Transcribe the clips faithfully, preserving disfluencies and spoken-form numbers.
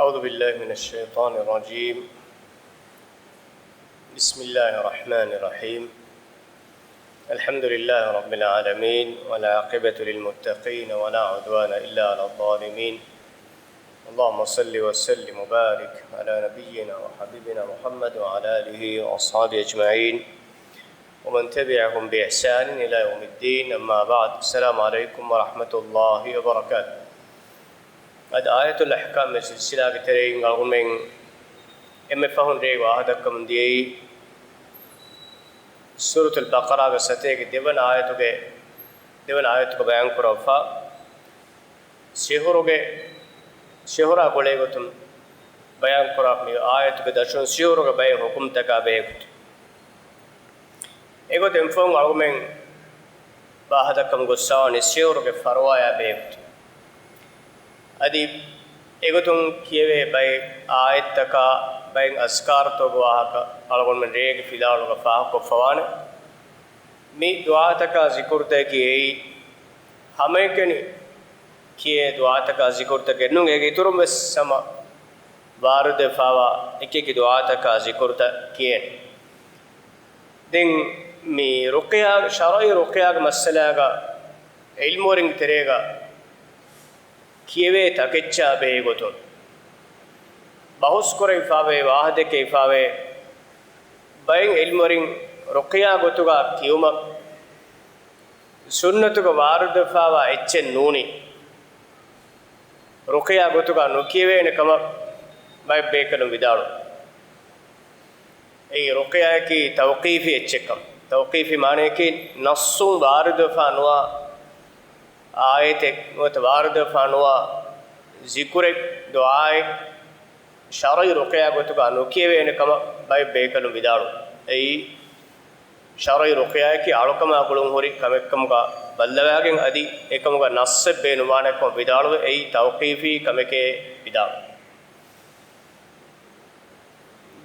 أعوذ بالله من الشيطان الرجيم. بسم الله الرحمن الرحيم. الحمد لله رب العالمين، والعاقبة للمتقين، ولا عدوان إلا على الظالمين. اللهم صل وسلم وبارك على نبينا وحبيبنا محمد وعلى آله وأصحابه أجمعين، ومن تبعهم بإحسان إلى يوم الدين، أما بعد. السلام عليكم ورحمة الله وبركاته. އަދި އާޔަތުލް އަޙްކާމް ސިލްސިލާގެ ތެރެއިން އަޅުގަނޑުމެން އެންމެ ފަހުން ރޭގަ ވާހަކަދައްކަމުން ދިޔައީ، ސޫރަތުލް ބަޤަރާގެ ސަތޭކަ ދެވަނަ އާޔަތުގެ، ދެވަނަ އާޔަތުގަ ބަޔާންކުރައްވާ ސިޙުރުގެ، ސިޙުރާ ގުޅޭގޮތުން ބަޔާންކުރާ މި އާޔަތުގެ ދަށުން ސިޙުރުގެ ބައެއް ޙުކުމްތަކާ ބެހޭގޮތުން. އެގޮތުން އެންމެ ފަހުން އަޅުގަނޑުމެން ވާހަކަދައްކަމުން ގޮއްސަވާނީ ސިޙުރުގެ ފަރުވާޔާ ބެހޭގޮތުން. އަދި އެގޮތުން ކިޔެވޭ ބައެއް އާޔަތްތަކާ ބައެއް އަޒްކާރުތަކުގެ ވާހަކަ އަޅުގަނޑުމެން ރޭގެ ފިލާވަޅުގަ ފާހަގަކޮށްފަވާނެ. މި ދުޢާތަކާ ޒިކުރުތަކަކީ އެއީ ހަމައެކަނި ކިޔޭ ދުޢާތަކާ ޒިކުރުތަކެއް ނޫން، އޭގެ އިތުރުން ވެސް ހަމަ ވާރިދުވެފާވާ އެކިއެކި ދުޢާތަކާ ޒިކުރުތައް ކިޔޭނެ. ދެން މި ރުޤިޔާ، ޝަރުޢީ ރުޤިޔާގެ މައްސަލާގަ ޢިލްމުވެރިންގެ ތެރޭގަ ކިޔެވޭ ތަކެއްޗާ ބެހޭގޮތުން ބަހުސްކުރެވިފާވޭ، ވާހަކަދެއްކެވިފާވޭ. ބައެއް ޢިލްމުވެރިން ރުޤިޔާ ގޮތުގަ ކިޔުމަށް ސުންނަތުގަ ވާރިދުވެފާވާ އެއްޗެއް ނޫނީ، ރުޤިޔާ ގޮތުގަ ނުކިޔެވޭނެ ކަމަށް ބައެއް ބޭކަލުން ވިދާޅުވި. އެއީ ރުޤިޔާއަކީ ތައުޤީފީ އެއްޗެއްކަން. ތައުޤީފީ މާނަޔަކީ ނައްޞުން ވާރިދުވެފާ ނުވާ އާޔަތެއް ނުވަތަ ވާރިދުވެފާ ނުވާ ޒިކުރެއް، ދުޢާއެއް ޝަރުޢީ ރުޤިޔާ ގޮތުގަ ނުކިޔެވޭނެ ކަމަށް ބައެއް ބޭކަލުން ވިދާޅުވި. އެއީ ޝަރުޢީ ރުޤިޔާއަކީ އަޅުކަމާ ގުޅުން ހުރި ކަމެއްކަމުގަ ބައްލަވާގެން އަދި އެކަމުގަ ނައްޞެއް ބޭނުންވާނެކަމަށް ވިދާޅުވެ، އެއީ ތައުޤީފީ ކަމެކޭ ވިދާޅުވި.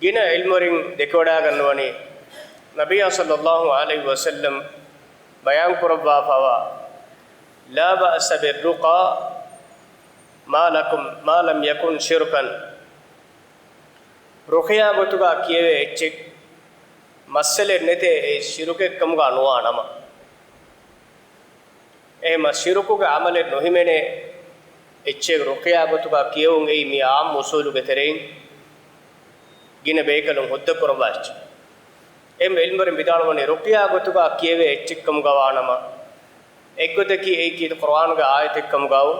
ގިނަ ޢިލްމުވެރިން ދެކެވަޑައިގަންނަވަނީ، ނަބިއްޔާ ޞައްލައްލާހު ޢަލައިހި ވަސައްލަމް ބަޔާންކުރައްވާފައިވާ، "لا بأس بالرقى ما لكم، ما لم يكن شركا." ރުޤިޔާ ގޮތުގަ ކިޔެވޭ އެއްޗެއް މައްސަލައެއް ނެތޭ، އެ ޝިރުކެއްކަމުގަ ނުވާ ނަމަ. އެހެމަ ޝިރުކުގެ ޢަމަލެއް ނުހިމެނޭ އެއްޗެއް ރުޤިޔާ ގޮތުގަ ކިޔެވުން އެއީ މި ޢާއްމު އުޞޫލުގެ ތެރެއިން ގިނަ ބޭކަލުން ހުއްދަ ކުރައްވާ އެއްޗެއް. އެހެން ޢިލްމުވެރިން ވިދާޅުވަނީ ރުޤިޔާ ގޮތުގަ ކިޔެވޭ އެއްޗެއްކަމުގަވާ ނަމަ، އެއްގޮތަކީ އެއީ ކީރިތި ޤުރުއާނުގެ އާޔަތެއްކަމުގައު،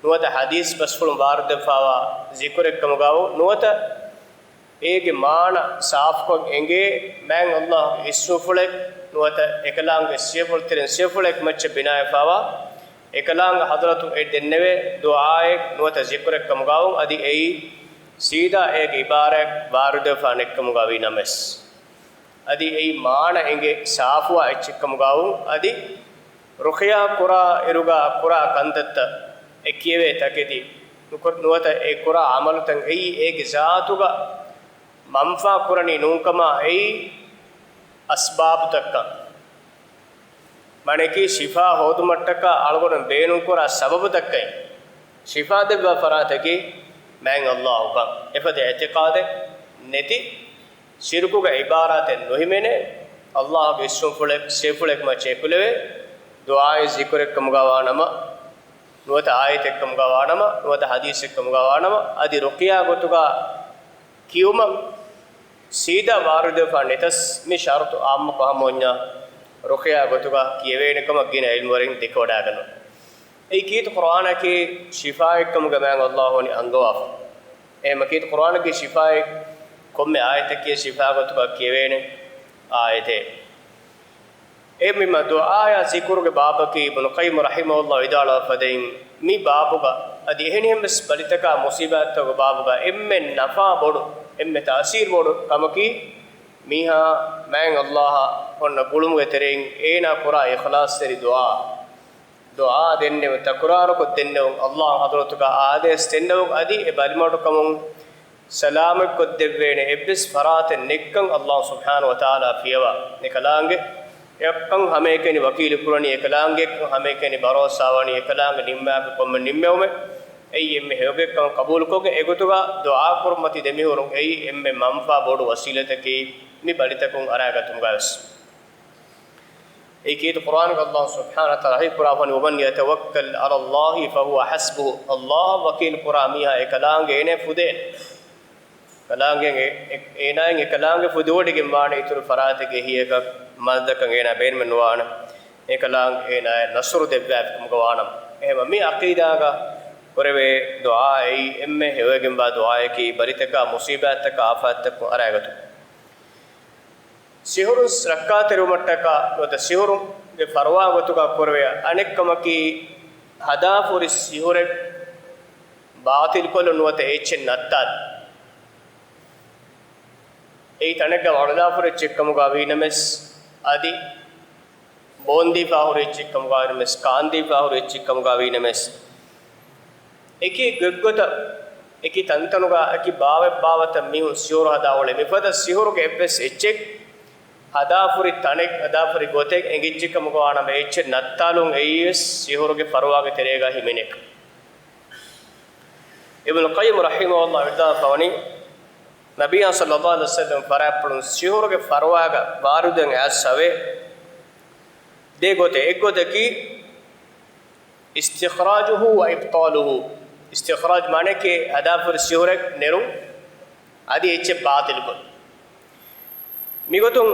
ނުވަތަ ޙަދީޘް ބަސްފުޅުން ވާރިދުވެފާވާ ޒިކުރެއްކަމުގައު، ނުވަތަ އޭގެ މާނަ ސާފުކޮށް އެނގޭ މާތް ﷲ ގެ އިސްމުފުޅެއް ނުވަތަ އެކަލާނގެ ސިފަފުޅުތެރިން ސިފަފުޅެއް މައްޗަށް ބިނާވެފާވާ، އެކަލާނގެ ޙަޟްރަތުން އެ ދެންނެވޭ ދުޢާއެއް ނުވަތަ ޒިކުރެއްކަމުގައު، އަދި އެއީ ސީދާ އޭގެ ޢިބާރާތް ވާރިދުވެފާ ނެތްކަމުގަ ވީ ނަމަވެސް، އަދި އެއީ މާނަ އެނގޭ ސާފުވާ އެއްޗެއްކަމުގައު، އަދި ރުޤިޔާ ކުރާ އިރުގަ ކުރާ ކަންތައްތައް އެ ކިޔެވޭ ތަކެތި ނުކު-، ނުވަތަ އެ ކުރާ ޢަމަލުތައް އެއީ އޭގެ ޒާތުގަ މަންފާ ކުރަނީ ނޫންކަމާ އެއީ އަސްބާބުތައްކަން. މާނައަކީ ޝިފާ ހޯދުމަށްޓަކާ އަޅުގަނޑު ބޭނުންކުރާ ސަބަބުތަކަކަށް. ޝިފާ ދެއްވާ ފަރާތަކީ މާތް ﷲ ކަން. އެފަދަ އިޢްތިޤާދެއް ނެތި، ޝިރުކުގެ ޢިބާރާތެއް ނުހިމެނޭ، ﷲ ގެ އިސްމުފުޅެއް، ސިފަފުޅެއް މައްޗަށް އެކުލެވޭ، ދުޢާއެއް ޒިކުރެއްކަމުގަ ވާނަމަ، ނުވަތަ އާޔަތެއްކަމުގަ ވާނަމަ، ނުވަތަ ޙަދީޘެއްކަމުގަ ވާނަމަ، އަދި ރުޤިޔާ ގޮތުގަ ކިޔުމަށް ސީދާ ވާރިދުވެފާ ނެތަސް، މި ޝަރުޠު ޢާއްމުކޮށް ހަމަ އޮންޏާ ރުޤިޔާ ގޮތުގަ ކިޔެވޭނެ ކަމަށް ގިނަ ޢިލްމުވެރިން ދެކެވަޑައިގަންނަވަން. އެއީ ކީރިތި ޤުރުއާނަކީ ޝިފާއެއްކަމުގަ މާތް ﷲ ވަނީ އަންގަވާފަ. އެހެމަ ކީރިތި ޤުރުއާނަކީ ޝިފާއެއް، ކޮންމެ އާޔަތަކީ ޝިފާ ގޮތުގަ ކިޔެވޭނެ އާޔަތެއް. އެހެންވީމަ ދުޢާޔާ ޒިކުރުގެ ބާބަކީ އިބްނު ޤައްޔިމް ރަޙިމަހުﷲ ވިދާޅުވާ ފަދައިން، މި ބާބުގަ އަދި އެހެނިހެން ވެސް ބަލިތަކާ މުޞީބާތްތަކުގެ ބާބުގަ އެންމެ ނަފާ ބޮޑު، އެންމެ ތާސީރު ބޮޑު ކަމަކީ، މީހާ މާތް ﷲ އަށް އޮންނަ ގުޅުމުގެ ތެރެއިން އޭނާ ކުރާ އިޚްލާޞްތެރި ދުޢާ، ދުޢާ ދެންނެވުން، ތަކުރާރުކޮށް ދެންނެވުން، ﷲ ގެ ޙަޟްރަތުގަ އާދޭސް ދެންނެވުން، އަދި އެ ބަލިމަޑުކަމުން ސަލާމަތްކޮށްދެއްވޭނެ އެއްވެސް ފަރާތެއް ނެތްކަން ﷲ ސުބްޙާނަހޫ ވަތަޢާލާ ފިޔަވާ. އެކަލާނގެ އެއްކަން ހަމައެކަނި ވަކީލު ކުރަނީ، އެކަލާނގެ އެއްކަން ހަމައެކަނި ބަރޯސާވަނީ، އެކަލާނގެ ނިންމާފަ ކޮންމެ ނިންމެވުމެއް. އެއީ އެންމެ ހެޔޮގޮތްކަމަށް ޤަބޫލުކޮށްގެން އެގޮތުގަ ދުޢާ ކުރުމަތި ދެމިހުރުން އެއީ އެންމެ މަންފާ ބޮޑު ވަސީލަތަކީ މި ބަލިތަކުން އަރާގަތުމުގަވެސް. އެއީ ކީރިތި ޤުރްއާނުގަ ﷲ ސުބްޙާނަހޫ ވަތަޢާލާ ވަޙީ ކުރާ ވަނީ، "وَمَنْ يَتَوَكَّلْ عَلَى اللَّهِ فَهُوَ حَسْبُهُ." ﷲ އަށް ވަކީލު ކުރާ މީހާ އެކަލާނގެ އޭނާ ފުދޭނެ. ކަލާނގެ އެ-، އޭނާއިން އެކަލާނގެ ފުދިވޮޑިގެން ވާނެ އިތުރު ފަރާތެއްގެ އެހީއަކަށް މަދަދަކަށް އޭނާ ބޭނުމެއް ނުވާނެ. އެކަލާނގެ އޭނާއަށް ނަޞްރު ދެއްވާފިކަމުގަ ވާނަމަ. އެހެންވީމަ މި ޢަޤީދާގަ ކުރެވޭ ދުޢާއެއް އެންމެ ހެޔޮވެގެންވާ ދުޢާއަކީ ބަލިތަކާ މުޞީބާތްތަކާ އާފާތްތަކުން އަރާގަތުން. ސިހުރުން ރައްކާތެރިވުމަށްޓަކާ ނުވަތަ ސިހުރުގެ ފަރުވާ ގޮތުގަ ކުރެވޭ އަނެއްކަމަކީ، ހަދާފުރި ސިހުރެއް ބާޠިލުކޮށްލުން ނުވަތަ އެއްޗެއް ނައްތާލުން. އެއީ ތަނެއްގަ ވަޅުލާފުރި އެއްޗެއްކަމުގަ ވީނަމަވެސް، އަދި ބޯންދީފާ ހުރި އެއްޗެއްކަމުގަ ވީނަމަވެސް، ކާންދީފާ ހުރި އެއްޗެއްކަމުގަ ވީނަމަވެސް، އެކި ގޮތްގޮތަށް، އެކި ތަންތަނުގަ، އެކި ބާވަތްބާވަތަށް މީހުން ސިހުރު ހަދާ އުޅޭ. މިފަދަ ސިހުރުގެ އެއްވެސް އެއްޗެއް ހަދާފުރި ތަނެއް، ހަދާފުރި ގޮތެއް އެނގިއްޖެކަމުގަ ވާނަމަ އެއްޗެއް ނައްތާލުން އެއީވެސް ސިހުރުގެ ފަރުވާގެ ތެރޭގަ ހިމެނޭކަން. އިބްނުލް ޤައްޔިމް ރަޙިމަހުﷲ ވިދާޅުވެފަވަނީ، ނަބިއްޔާ ޞައްލަﷲ ޢަލައިހި ވަސައްލަމް ފަރާތްޕުޅުން ސިހުރުގެ ފަރުވާގަ ވާރިދުވެގެން އައިސްފަވޭ ދެ ގޮތެއް. އެއްގޮތަކީ، އިސްތިޚްރާޖުހޫ ވަ އިބްޠާލުހޫ، އިސްތިޚްރާޖު މާނައަކީ ހަދާފުރި ސިހުރެއް ނެރުން، އަދި އެއްޗެއް ބާޠިލުކޮށް. މިގޮތުން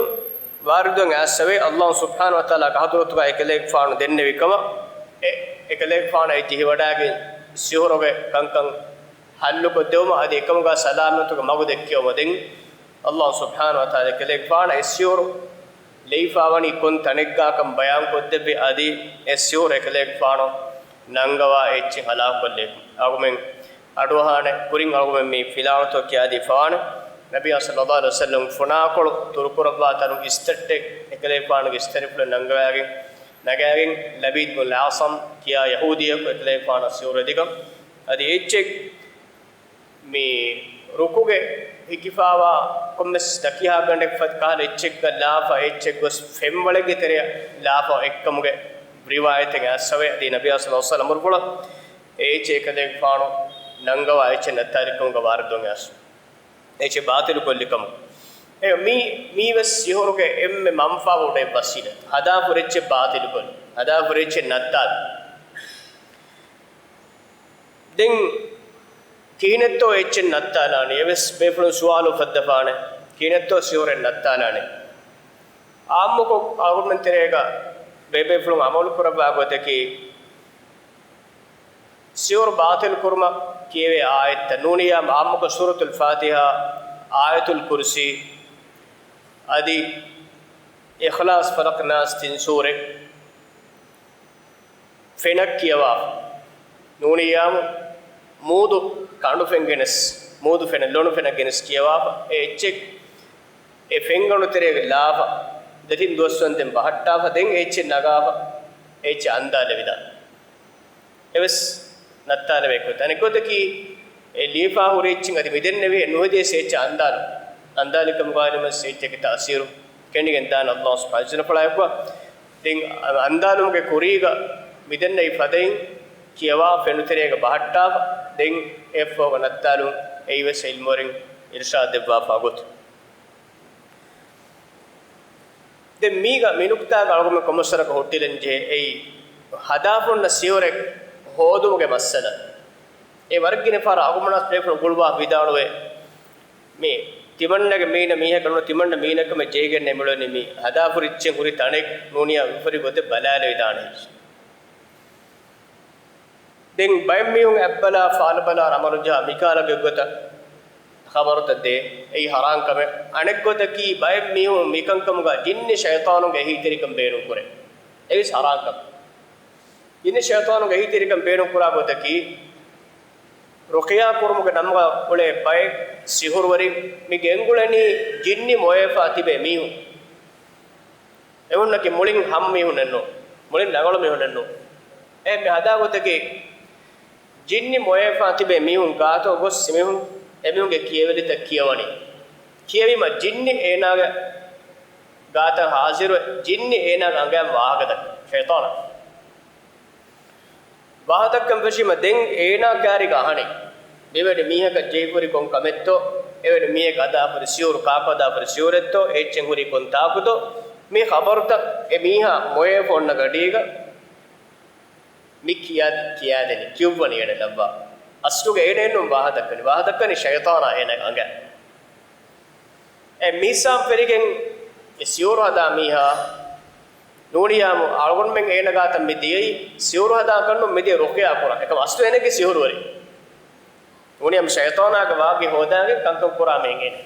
ވާރިދުވެގެން އައިސްފަވޭ، ﷲ ސުބްޙާނަހޫ ވަތަޢާލާގެ ޙަޟްރަތުގަ އެކަލޭގެފާނު ދެންނެވި ކަމަށް، އެ އެކަލޭގެފާނަށް އެ ޖެހިވަޑައިގެން ސިހުރުގެ ކަންކަން ޙައްލުކޮށްދެވުމަށް އަދި އެކަމުގަ ސަލާމަތުގެ މަގު ދެއްކެވުމަށް ދެން ﷲ ސުބްޙާނަހޫ ވަތަޢާލާ އެކަލޭގެފާނަށް އެ ސިހުރު ލެއިފާވަނީ ކޮން ތަނެއްގާކަން ބަޔާންކޮށްދެއްވި އަދި އެ ސިހުރު އެކަލޭގެފާނު ނަންގަވާ އެއްޗެއް ހަލާކުކޮށްލޭކަން. އަޅުގަމެން އަޑުއަހާނެ، ކުރިން އަޅުގަމެން މި ފިލާވަޅުތައް ކިޔާދީފާވާނެ. ނަބިއްޔާ ޞައްލަﷲ ޢަލައިހި ވަސައްލަމް ފުނާކޮޅު ދުރުކުރައްވާ ތަނު އިސްތަށްޓެއް އެކަލޭގެފާނުގެ އިސްތަށިފުޅެއް ނަންގަވާގެން ނަގާގެން ލަބީދު ބިން އަޢްޞަމް ކިޔާ ޔަހޫދީއަކު އެކަލޭގެފާނަށް ސިހުރު ހެދިކަން. އަދި އެއްޗެއް މި ރުކުގެ ހިކިފާވާ ކޮންމެސް ދަކިހާގަނޑެއް ފަދަ ކަހަލަ އެއްޗެއްގަ ލާފަ، އެއްޗެއް ގޮސް ފެންވަޅެއްގެ ތެރެއަށް ލާފަ އެއްކަމުގެ ރިވާޔަތެއް އައިސްފަވޭ. އަދި ނަބިއްޔާ ޞައްލަﷲ ޢަލައިހި ވަސައްލަމް އަމުރުފުޅަށް އެ އެއްޗެއް އެކަލޭގެފާނު ނަންގަވާ އެއްޗެއް ނައްތާލިކަމުގަ ވާރިދުވެގެން އައިސް އެއްޗެއް ބާޠިލުކޮށްލިކަމު. އެ މީ، މީވެސް ސިހުރުގެ އެންމެ މަންފާ ބޮޑު އެއް ވަސީލަތެއް. ހަދާފުރި އެއްޗެއް ބާޠިލުކޮށް، ހަދާފުރި އެއްޗެއް ނައްތާލު. ދެން ކިހިނެއްތޯ އެއްޗެއް ނައްތާލާނީ؟ އެވެސް ބޭފުޅުން ސުވާލު އުފައްދަފާނެ، ކިހިނެއްތޯ ސިހުރެއް ނައްތާލާނީ؟ އާއްމުކޮށް އަޅުގަނޑުމެން ތެރޭގަ ބޭބޭފުޅުން އަމަލު ކުރައްވާ ގޮތަކީ، ސިހުރު ބާޠިލު ކުރުމަށް ކިޔެވޭ އާޔަތްތައް ނޫނިއްޔާމު އާއްމުކޮށް ސޫރަތުލް ފާތިޙާ، އާޔަތުލް ކުރްސީ، އަދި އިޚްލާޞް، ފަލަޤް، ނާސް، ތިން ސޫރަތް ފެނަށް ކިޔަވާފަ. ނޫނިއްޔާމު މޫދު ކަނޑު ފެން ގެނެސް، މޫދު ފެނަށް، ލޮނު ފެނަށް ގެނެސް ކިޔަވާފަ. އެ އެއްޗެއް އެ ފެންގަނޑު ތެރޭގަ ލާފަ، ދެތިން ދުވަސް ވަންދެން ބަހައްޓާފަ، ދެން އެ އެއްޗެއް ނަގާފަ، އެ އެއްޗެއް އަންދާލެވިދާނެ. އެވެސް ނައްތާލެވޭ ގޮތް. އަނެއް ގޮތަކީ، އެ ލީފާ ހުރި އެއްޗިން އަދި މިދެންނެވި ނުހެދިޔަސް އެއްޗެއް އަންދާލު. އަންދާލިކަމުގަ ވާނަމަ އެއްޗެއްގެ ތައުސީރު ކެނޑިގެން ދާނެ ﷲ ސުބްޙާނަހޫ ވަތަޢާލާ. ދެން އަންދާލުމުގެ ކުރީގަ މިދެންނެވި ފަދައިން ކިޔަވާ ފެނުތެރޭގަ ބަހައްޓާފަ، ދެން އެއަށްފަހުގަ ނައްތާލުން އެއީވެސް ޢިލްމުވެރިން އިރުޝާދު ދެއްވާފާ ގޮތު. ދެން މީގަ މި ނުކުތާގަ އަޅުގަނޑު ކޮންމެސްވަރަކަށް ހުއްޓިލަން ޖެހޭ އެއީ، ހަދާފަ ހުންނަ ސިހުރެއް ހޯދުމުގެ މައްސަލަ. އެ ވަރަށް ގިނަ ފަހަރަށް އަޅުގަނޑުމެންނަށް ބޭފުޅުން ގުޅުވާ ވިދާޅުވޭ، މި ތިމަންނަގެ މީނަ މީހަކަށް ނޫން، ތިމަންނަ މީނަކަށް މި ޖެހިގެން މިއުޅެނީ މި ހަދާފަ ހުރި އެއްޗެއް ހުރި ތަނެއް ނޫނިއްޔާ އެއްފަހަރު ގޮތެއް ބަލާލެވިދާނެ. ދެން ބައެއް މީހުން އަތްބަލާ ފާލުބަލާ އަމަލުޖަހާ މިކަހަލަ ގޮތްގޮތަށް ޚަބަރުތައް ދޭ. އެއީ ހަރާންކަމެއް. އަނެއްގޮތަކީ ބައެއް މީހުން މިކަންކަމުގަ ޖިންނި ޝައިޠާނުންގެ އެހީތެރިކަން ބޭނުންކުރޭ. އެއީވެސް ހަރާންކަމެއް. ޖިންނި ޝައިޠާނުންގެ އެހީތެރިކަން ބޭނުންކުރާ ގޮތަކީ، ރުޤިޔާ ކުރުމުގެ ނަމުގަ އުޅޭ ބައެއް ސިހުރުވެރިން މި ގެންގުޅެނީ ޖިންނި މޮޔަވެފާ ތިބޭ މީހުން. އެހުންނަކީ މުޅިން ހަމަ މީހުންނެއްނޫން، މުޅިން ރަނގަޅު މީހުންނެއްނޫން. އެ މި ހަދާ ގޮތަކީ، ޖިންނި މޮޔަވެފާ ތިބޭ މީހުން ގާތަށް ގޮސް އެމީހުން، އެމީހުންގެ ކިޔެވެލިތައް ކިޔަވަނީ. ކިޔެވީމަ ޖިންނި އޭނާގެ ގާތަށް ހާޒިރުވެ، ޖިންނި އޭނާގެ އަނގައިން ވާހަކަދައްކާ، ޝައިޠާނާ. ވާހަކަ ދައްކަން ފެށީމަ ދެން އޭނާ ކާރިގަ އަހަނީ، މިވެނި މީހަކަށް ޖެހިފުރި ކޮން ކަމެއްތޯ، އެވެނި މީހަކަށް އަދާފުރި ސިހުރު ކާކު އަދާފުރި ސިހުރެއްތޯ، އެއްޗެއް ހުރީ ކޮން ތާކުތޯ، މި ޚަބަރުތައް އެ މީހާ މޮޔައެފަ އޮންނަ ގަޑީގަ މި ކިޔާ، ކިޔާދެނީ، ކިޔުއްވަނީ އޭނަ ލައްވާ. އަސްލުގަ އޭނައެއްނު ވާހަކަ ދައްކަނީ، ވާހަކަ ދައްކަނީ ޝައިޠާނާ އޭނަގެ އަނގަ. އެ މީސާން ފެރިގެން އެ ސިހުރު ހަދާ މީހާ ނޫނިޔާމު އަޅުގަނޑުމެން އޭނަ ގާތަށް މި ދިޔައީ ސިހުރު ހަދާކަށްނު، މި ދިޔަ ރުޤިޔާ ކުރާ. އެކަމަ އަސްލު އޭނަގެ ސިހުރުވެރި. ނޫނިޔާމު ޝައިޠާނާގެ ވާގި ހޯދާގެން ކަންކަން ކުރާ މީހެއް އޭނަ.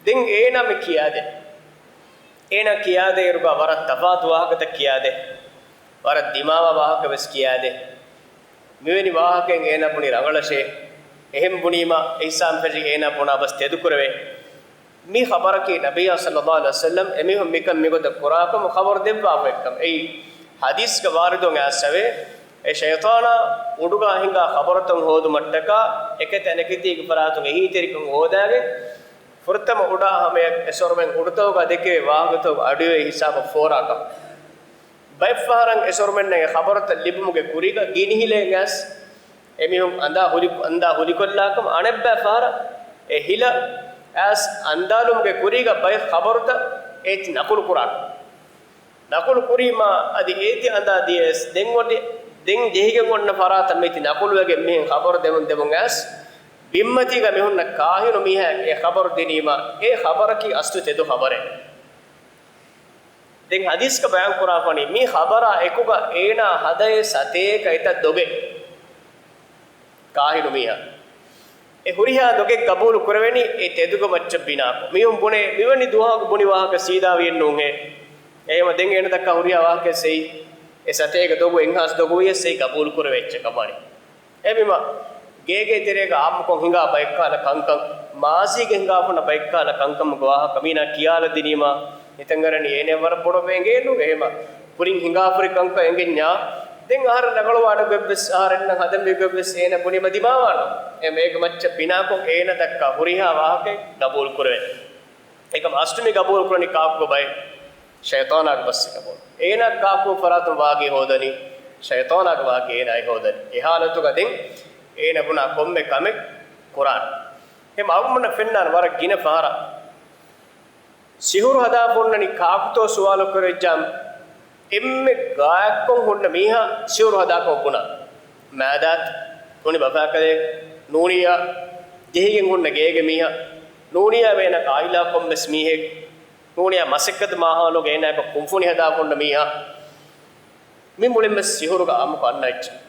ދެން އޭނަ މި ކިޔާދޭ. އޭނަ ކިޔާދޭ އިރުގަ ވަރަށް ތަފާތު ވާހަކަތައް ކިޔާދޭ. ވަރަށް ދިމާވާ ވާހަކަ ވެސް ކިޔާދޭ. މިވެނި ވާހަކައިން އޭނަ ބުނި ރަނގަޅަށޭ. އެހެން ބުނީމަ އިހްސާން ފެށި އޭނަ ބުނާ ބަސް ތެދުކުރެވޭ. މި ޚަބަރަކީ ނަބިއްޔާ ޞައްލައްލާހު ޢަލައިހި ވަސައްލަމް އެމީހުން މިކަން މިގޮތަށް ކުރާކަމަށް ޚަބަރު ދެއްވާފައެއްކަމަށް. އެއީ ޙަދީޘްގަ ވާރިދުވެ އައިސްފަވޭ. އެ ޝައިޠާނާ އުޑުގަ ހިނގާ ޚަބަރުތައް ހޯދުމަށްޓަކާ އެކަތި އަނެކެތީގެ ފަރާތުން އެހީތެރިކަން ހޯދާގެން ފުރަތަމަ އުޑާ ހަމަޔަށް އެސޮރުމެން އުޑުތަކުގަ ދެކެވޭ ވާހަކަތަކުގެ އަޑުއިވޭ ހިސާބަށް ފޯރާކަން. ބައެއްފަހަރަށް އެސޮރުމެންނަށް އެ ޚަބަރުތައް ލިބުމުގެ ކުރީގަ ގިނިހިލޭ ގާސް އެމީހުން އަނދާ ހުލި، އަނދާ ހުލިކޮށްލާކަމަށް އަނެއްބައި ފަހަރަށް އެ ހިލަ އައިސް އަނދާލުމުގެ ކުރީގަ ބައެއް ޚަބަރުތައް އޭތި ނަޤުލު ކުރާކަން. ނަޤުލު ކުރީމާ އަދި އޭތި އަނދާ ދިޔަސް ދެން އޮތް، ދެން ޖެހިގެން އޮންނަ ފަރާތަށް މިތި ނަޤުލުވެގެން މިހެން ޚަބަރު ދެމުން ދެމުން އައިސް ބިންމަތީގަ މިހުންނަ ކާހިނު މީހާ އެ ޚަބަރު ދިނީމާ އެ ޚަބަރަކީ އަސްލު ތެދު ޚަބަރެއް. ދެން ޙަދީޘްގަ ބަޔާން ކުރާފަނީ، މި ޚަބަރާ އެކުގަ އޭނާ ހަދައޭ ސަތޭކަ އެތައް ދޮގެއް. ކާހިނު މީހާ އެ ހުރިހާ ދޮގެއް ގަބޫލު ކުރެވެނީ އެ ތެދުގެ މައްޗަށް ބިނާކޮށް. މީހުން ބުނޭ، މިވެނި ދުވަހަކު ބުނި ވާހަކަ ސީދާވިއެއް ނޫންހޭ. އެހެމަ ދެން އޭނަ ދައްކާ ހުރިހާ ވާހަކައެއް ސެއި، އެ ސަތޭކަ ދޮގު އެއްހާސް ދޮގު ވިޔަސް ސެއި ގަބޫލު ކުރެވޭ އެއްޗަކަށް ވާނީ. އެހެންވީމަ، ގޭގޭ ތެރޭގަ އާއްމުކޮށް ހިނގާ ބައެއްކާލަ ކަންކަން، މާޒީގެ ހިނގާފަނަ ބައެއްކާލަ ކަންކަމުގެ ވާހަކަ މީނާ ކިޔާލަ ދިނީމާ، ނިތަން އަރަނީ އޭނަ ވަރަށް ބޮޑަށް އެނގޭނު. އެހެމަ، ކުރިން ހިނގާފަހުރި ކަންކަން އެނގެންޏާ، ދެން އަހަރެން ރަނގަޅުވާނެ ގޮތްވެސް، އަހަރެންނަށް ހަދަންވީ ގޮތްވެސް އޭނަ ބުނީމަ ދިމާވާނު. އެހެމަ އޭގެ މައްޗަށް ބިނާކޮށް އޭނަ ދައްކާ ހުރިހާ ވާހަކައެއް ގަބޫލު ކުރެވޭ. އެކަމަ އަސްލު މި ގަބޫލު ކުރަނީ ކާކުގެ ބައެއް؟ ޝައިޠާނާގެ ބަސް ގަބޫލު. އޭނާ ކާކު ފަރާތުން ވާގި ހޯދަނީ ޝައިޠާނާގެ ވާގި އޭނާއި ހޯދަނީ. އެ ހާލަތުގަ ދެން އޭނަ ބުނާ ކޮންމެ ކަމެއް ކުރާނެ. އެހެމަ އަޅުގަނޑަށް ފެންނާނެ ވަރަށް ގިނަ ފަހަރަށް ސިހުރު ހަދާފަ އޮންނަނީ ކާކުތޯ ސުވާލު ކުރެވިއްޖާ، އެންމެ ގާތްކޮށް ހުންނަ މީހާ ސިހުރު ހަދާކަމަށް ބުނާ. މާދާތަ ނޫނީ ބަފާކަލޭ ނޫނިއްޔާ ޖެހިގެން ހުންނަ ގޭގެ މީހާ، ނޫނިއްޔާ ވޭނަ އާއިލާ ކޮންމެސް މީހެއް، ނޫނިއްޔާ މަސައްކަތު މާހައުލުގެ އޭނާގެ ކުންފުނި ހަދާފަ ހުންނަ މީހާ، މި މުޅިންވެސް ސިހުރުގަ އާއްމުކޮށް އަންނަ އެއްޗެއް.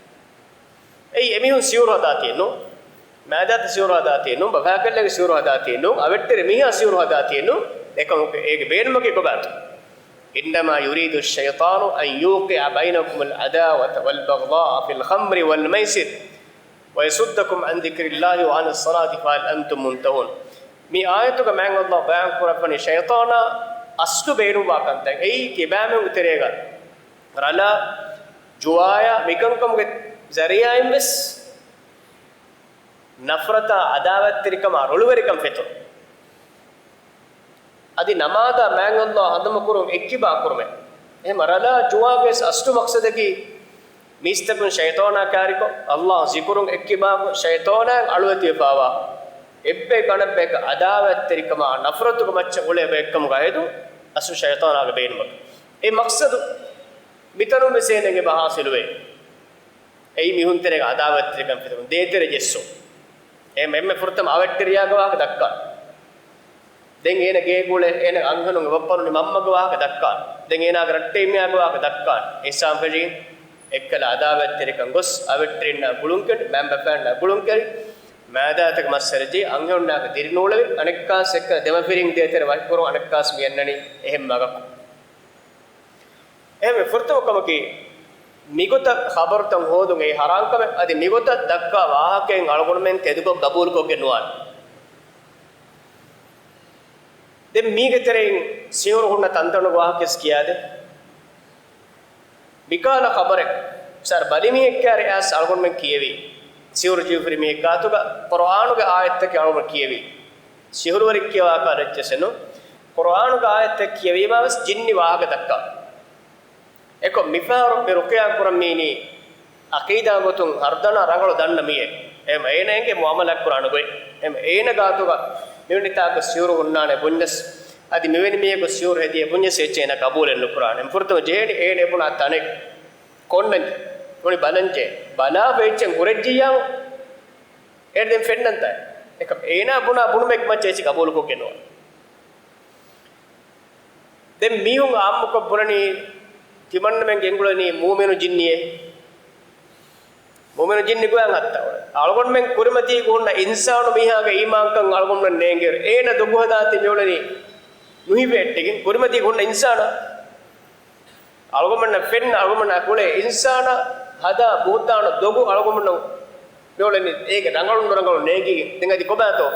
އެއީ އެމީހުން ސިހުރު ހަދާތީއެއްނު، މާދާތަ ސިހުރު ހަދާތީއެއްނު، ބަފާކަލޭގެ ސިހުރު ހަދާތީއެއްނު، އަވެއްޓެރި މީހާ ސިހުރު ހަދާތީއެއްނު، އެކަމަކު އޭގެ ބޭނުމަކީ ކޮބާތޯ؟ إنما يريد الشيطان أن يوقع بينكم العداوة والبغضاء في الخمر والميسر ويصدكم عن ذكر الله وعن الصلاة فهل أنتم منتهون. މި އާޔަތުގަ މާތް ﷲ ބަޔާން ކުރައްވަނީ ޝައިޠާނާ އަސްލު ބޭނުންވާ ކަންތައް. އެއީ ކިބާމެންގެ ތެރޭގަ ރަލާ، ޖުވާޔާ މިކަންކަމުގެ ޒަރީޢާއިން ވެސް ނަފްރަތާ، އަދާވަތްތެރިކަމާ، ރޮޅުވެރިކަން ފެތުން. އަދި ނަމާދާ މާތް ﷲ ހަނދުމަ ކުރުން އެއްކިބާ ކުރުމެއް. އެހެމަ ރަލާ ޖުވާގެ ވެސް އަސްލު މަޤްޞަދަކީ މީސްތަކުން ޝައިޠާނާ ކާރިކޮށް، ﷲ ޒިކުރުން އެއްކިބާކޮށް، ޝައިޠާނާއިން އަޅުވެތިވެފާވާ އެއްބަޔަކު އަނެއްބަޔަކަށް އަދާވަތްތެރިކަމާ، ނަފްރަތުގެ މައްޗަށް އުޅޭ ބައެއްކަމުގަ އެދުން އަސްލު ޝައިޠާނާގެ ބޭނުމަކީ. އެ މަޤްޞަދު މިތަނުން ވެސް އޭނަގެ ބަ ހާސިލުވޭ. އެއީ މީހުން ތެރޭގަ އަދާވަތްތެރިކަން ފެތުން، ދޭތެރެ ޖެއްސުން. އެ އެންމެ ފުރަތަމަ އަވެއްޓެރިޔާގެ ވާހަކަ ދައްކާ. ދެން އޭނަ ގޭގުޅޭ، އޭނަ އަންހެނުންގެ ބައްޕަރުނި މަންމަގެ ވާހަކަ ދައްކާ. ދެން އޭނާގެ ރައްޓެހި މީހާގެ ވާހަކަ ދައްކާ. އިހްސާން ފެށީ އެއްކަލަ އަދާވަތްތެރިކަން ގޮސް، އަވެއްޓެރިންނާ ގުޅުންކެރި، މައިންބަފައިންނާ ގުޅުންކެރި، މާދާތަކަށް މައްސަލަ ޖެހި، އަންހެނުންނާގެ ދިރިނޫޅެވި، އަނެއްކާސް އެއްކަލަ ދެމަފިރިން ދޭތެރެ ވަކިކުރުން އަނެއްކާސް މި އަންނަނީ އެހެން މަގަކު. އެހެންވެ، ފުރަތަމަ ކަމަކީ، މިގޮތަށް ޚަބަރުތައް ހޯދުން އެއީ ޙަރާން ކަމެއް. އަދި މިގޮތަށް ދައްކާ ވާހަކައިން އަޅުގަނޑުމެން ތެދުކޮށް ގަބޫލުކޮށްގެން ނުވާނެ. ދެން މީގެ ތެރެއިން ސިހުރު ހުންނަ ތަންތަނުގެ ވާހަކަވެސް ކިޔާދޭ. މިކާލަ ޚަބަރެއް ސާރ ބަލި މީހެއް ކާރި އައިސް އަޅުގަނޑުމެން ކިޔެވީ. ސިހުރު ޖެހިފަހުރި މީހެއް ގާތުގަ ޤުރުއާނުގެ އާޔަތްތަކެއް އަޅުގަނޑު ކިޔެވީ. ސިހުރުވެރިން ކިޔަވާ ކާލަ އެއްޗެއްސެއްނު. ޤުރުއާނުގެ އާޔަތްތައް ކިޔެވީމާ ވެސް ޖިންނި ވާހަކަ ދައްކާ. އެކޮށް މިފަހަރު މި ރުޤިޔާ ކުރަން މީނީ އަޤީދާ ގޮތުން ހަރުދަނާ ރަނގަޅު ދަންނަ މީއެއް. އެހެން އޭނަ އެނގޭ މުޢާމަލާތް ކުރާނެ ގޮތް. އެހެން އޭނަ ގާތުގަ މިވެނި ތާކު ސިހުރު ހުންނާނެ ބުންޏަސް، އަދި މިވެނި މީހަކު ސިހުރު ހެދިޔަ ބުންޏަސް އެއްޗެއް އޭނަ ޤަބޫލެއް ނުކުރާނެ. ފުރަތަމަ ޖެހޭނީ އޭނަ އެބުނާ ތަނެއް ކޮންނަން ނޫނީ ބަލަންޖެ. ބަލާފަ އެއްޗެއް ހުރެއްޖިއްޔާ އޭނަ ދެން ފެންނަންތާ. އެކަމް އޭނާ ބުނާ ބުނުމެއް މައްޗަށް އެއްޗެއް ޤަބޫލުކޮށްގެން ނުވާ. ދެން މީހުން އާއްމުކޮށް ބުނަނީ ތިމަންނަމެން ގެންގުޅެނީ މޫމިނު ޖިންނިއެއް. މޫމިނު ޖިންނި ގޮޔަށް ހައްތާ އުޅެ. އަޅުގަނޑުމެން ކުރިމަތީގަ ހުންނަ އިންސާނު މީހާގެ އީމާންކަން އަޅުގަނޑުމެން ނޭނގޭ. އޭނަ ދޮގު ހަދާތީ މިއުޅެނީ ނުހިފެހެއްޓިގެން ކުރިމަތީގަ ހުންނަ އިންސާނާ. އަޅުގަނޑުމެންނަށް ފެންނަ އަޅުގަނޑުމެންނާ ކުޅޭ އިންސާނާ ހަދާ ބުހުތާނު ދޮގު އަޅުގަނޑުމެންނަށް މިއުޅެނީ އޭގެ ރަނގަޅު ނުރަނގަޅު ނޭނގިގެން. ދެން އަދި ކޮބާތޯ؟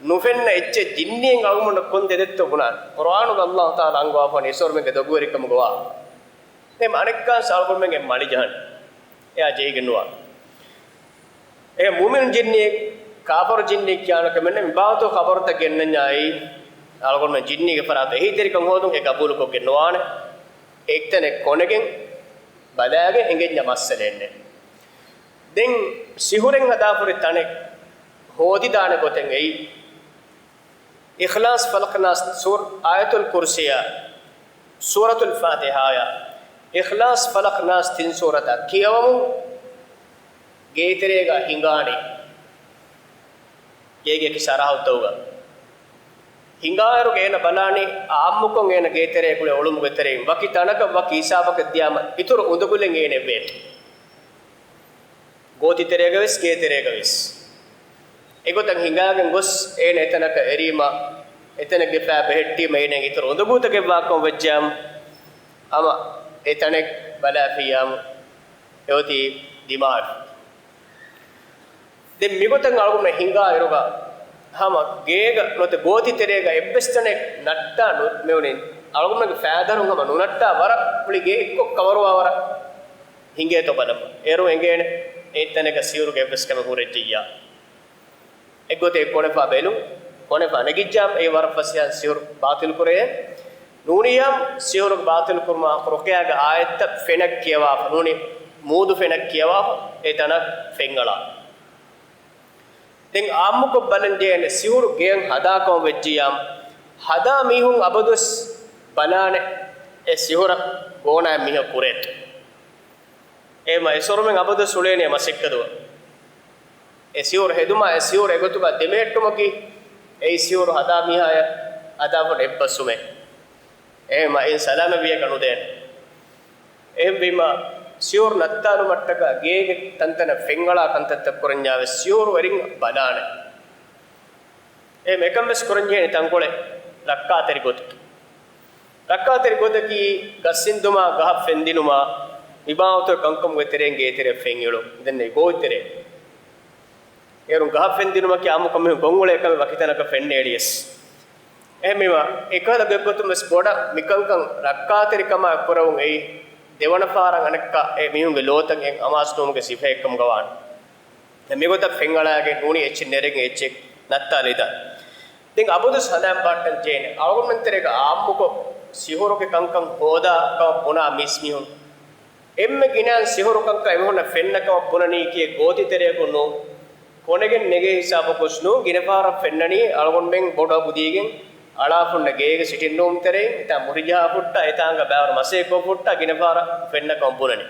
ނުފެންނަ އެއްޗެއް ޖިންނިއެއް އަޅުގަނޑަށް ކޮން ތެދެއްތޯ ބުނާނެ. ޤުރްއާނުގަ ﷲ ތަޢާލާ އަންގަވާފަވަނީ އިސްވަރުމެންގެ ދޮގުވެރިކަމުގެ ވާހަކަ. ދެން އަނެއްކާސް އަޅުގަނޑުމެންގެ މަޅި ޖަހަން. އެއާ ޖެހިގެން ނުވާ. އެ މުއުމިނު ޖިންނިއެއް، ކާފަރު ޖިންނިއެއް ކިޔާނެ ކަމެއް ނެތް. މި ބާވަތު ޚަބަރުތައް ގެންނަންޏާއި، އަޅުގަނޑުމެން ޖިންނީގެ ފަރާތުން އެހީތެރިކަން ހޯދުން އެ ޤަބޫލުކޮށްގެން ނުވާނެ. އެއްތަނެއް ކޮނެގެން ބަލާގެން އެނގެންޏާ މައްސަލައެއް ނެތް. ދެން ސިހުރެއް ހަދާފަ ހުރި ތަނެއް ހޯދިދާނެ ގޮތެއް އެއީ، އިޚްލާޞް ފަލަޤް ނާސް ސޫރަ، އާޔަތުލް ކުރްސިއާ، ސޫރަތުލް ފާތިޙާއާ، އިޚްލާޞް ފަލަޤް ނާސް ތިން ސޫރަތާ ކިޔަވަމުން ގޭތެރޭގަ ހިނގާނީ. ގޭގެ އެކި ސަރަހައްދުތަކުގަ ހިނގާއިރު އޭނަ ބަލާނީ އާއްމުކޮށް އޭނަ ގޭތެރޭ ކުޅެ އޮޅުމުގެ ތެރެއިން ވަކި ތަނަކަށް ވަކި ހިސާބަކަށް ދިޔާމަ އިތުރު އުނދަގުލެއް އޭނަ އެބަ އެޅޭ. ގޯތި ތެރޭގަވެސް ގޭތެރޭގަވެސް. އެގޮތަށް ހިނގާގެން ގޮސް އޭނަ އެތަނަކަށް އެރީމަ، އެތަނެއްގެ ފައި ބެހެއްޓީމަ އޭނަ އިތުރު އުނދަގޫތަކެއް ވާކަމަށް ވެއްޖާމަ، ހަމަ އެތަނެއް ބަލާފިއްޔާމު އެއޮތީ ދިމާވެފަ. ދެން މިގޮތަށް އަޅުގަނޑު ހިނގާ އިރުގަ ހަމަ ގޭގަ ނުވަތަ ގޯތި ތެރޭގަ އެއްވެސް ތަނެއް ނައްޓާ ނު-، މިވަނީ އަޅުގަނޑުގެ ފައިދަރުން ހަމަ ނުނައްޓާ ވަރަށް ކުޅި ގެ އެއްކޮށް ކަވަރުވާ ވަރަށް ހިނގޭތޯ ބަލަމު. އޭރު އެނގޭނެ އެއްތަނެއްގަ ސިހުރުގެ އެއްވެސް ކަމެއް ހުރެއްޖިއްޔާ. އެއްގޮތެއް ކޮނެފާ ބެލުން، ކޮނެފާ ނެގިއްޖާމަ އެ ވަރަށް ފަސޭހައިން ސިހުރު ބާތިލް ކުރެޔޭ. ނޫނިއްޔާމަ ސިހުރު ބާތިލް ކުރުމަށް ރުޤިޔާގެ އާޔަތްތައް ފެނަށް ކިޔަވާފަ ނޫނީ، މޫދު ފެނަށް ކިޔަވާފަ އެ ތަނަށް ފެންއަޅާ. ދެން އާއްމުކޮށް ބަލަން ޖެހޭނެ ސިހުރު ގެޔަށް ހަދާކަމަށް ވެއްޖިއްޔާމަ، ހަދާ މީހުން އަބަދުވެސް ބަލާނެ އެ ސިހުރަށް ގޯނާ މީހަކު ކުރޭތޯ. އެހެންވީމަ އިސްވަރުމެން އަބަދުވެސް އުޅޭނީ މަސައްކަތުގަ. އެ ސިހުރު ހެދުމާ އެ ސިހުރު އެގޮތުގަ ދެމެހެއްޓުމަކީ އެއީ ސިހުރު ހަދާ މީހާޔަށް ހަދާފަ އެއްބަސްވުމެއް. އެހެންވީމަ އެއިން ސަލާމަތްވިޔަކަށް ނުދޭނެ. އެހެންވީމަ ސިހުރު ނައްތާލުމަށްޓަކާ ގޭގެ ތަންތަނަށް ފެންއަޅާ ކަންތައްތައް ކުރަންޏާވެސް ސިހުރުވެރިން ބަލާނެ. އެހެން އެކަން ވެސް ކުރަންޖެހޭނެ ތަންކޮޅެއް ރައްކާތެރި ގޮތަކީ. ރައްކާތެރި ގޮތަކީ ގަސްއިންދުމާ، ގަހަށް ފެންދިނުމާ، މިބާވަތުގެ ކަންކަމުގެ ތެރެއިން ގޭތެރެއަށް ފެންއެޅުން. ދެން އެ ގޯތިތެރެ. އޭރުން ގަހަށް ފެންދިނުމަކީ އާއްމުކޮށް މީހުން ގޮންއުޅޭ ކަމެއް ވަކިތަނަކަށް ފެންނައިރިޔަސް. އެހެންވީމަ އެކަހަލަ ގޮތްގޮތުން ވެސް ބޮޑަށް މިކަންކަން ރައްކާތެރިކަމާ ކުރެވުން އެއީ ދެވަނަ ފަހަރަށް އަނެއްކާ އެ މީހުންގެ ލޯތައް އެއް އަމާޒު ނުވުމުގެ ސިފައެއްކަމުގަ ވާނެ. ދެން މިގޮތަށް ފެންއަޅާގެން ނޫނީ އެއްޗެއް ނެރެގެން އެއްޗެއް ނައްތާލިދާނެ. ދެން އަބަދުވެސް ހަނދާން ބަހައްޓަން ޖެހޭނެ. އަޅުގަނޑުމެން ތެރޭގަ އާއްމުކޮށް ސިހުރުގެ ކަންކަން ހޯދާ ކަމަށް ބުނާ މީސްމީހުން އެންމެ ގިނައިން ސިހުރު ކަންކަން އެމީހުންނަށް ފެންނަ ކަމަށް ބުނަނީކީ ގޯތި ތެރެއަކުން ނޫން. ކޮނެގެން ނެގޭ ހިސާބަކުވެސް ނޫން. ގިނަ ފަހަރަށް ފެންނަނީ އަޅުގަނޑުމެން ބޮޑު އަގު ދީގެން އަޅާފަ ހުންނަ ގޭގެ ސިޓިންރޫމް ތެރެއިން އެތާ މުރިޖަހާ ފުއްޓާ، އެތާނގަ ބައިވަރު މަސައްކަތް ކޮށް ފުއްޓާ، ގިނަ ފަހަރަށް ފެންނަ ކަމަށް ބުނަނީ.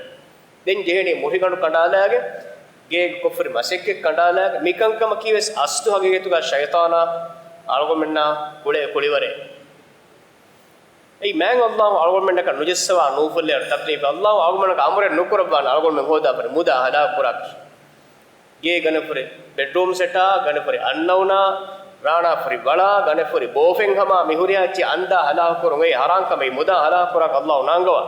ދެން ޖެހެނީ މުހިގަނޑު ކަނޑާލާގެން، ގޭގަ ކޮށްފަ ހުރި މަސައްކަތް ކަނޑާލާގެން، މިކަންކަމަކީ ވެސް އަސްލު ހަގީގަތުގަ ޝައިޠާނާ އަޅުގަނޑުމެންނާ ކުޅޭ ކުޅިވަރެއް. އެއީ މާތް ﷲ އަޅުގަނޑުމެންނަކަށް ނުޖައްސަވާ ނޫފުއްލެއަށް ތަކްލީފް. ﷲ އަޅުގަނޑުމެންނަކަށް އަމުރެއް ނުކުރައްވާނެ އަޅުގަނޑުމެން ހޯދާފަ ހުރި މުދާ ހަލާކު ކުރާކަށް. ގޭ ގަނެފަ ހުރި ބެޑްރޫމް ސެޓާ، ގަނެފަ ހުރި އަންނައުނާ، ރާނާފަ ހުރި ވަޅާ، ގަނެފަ ހުރި ބޯފެން ހަމާ، މި ހުރިހާ އެއްޗެއް އަންދާ ހަލާކު ކުރުން އެއީ ހަރާން ކަމެއް. މުދާ ހަލާކު ކުރާކަށް ﷲ ނާންގަވާ.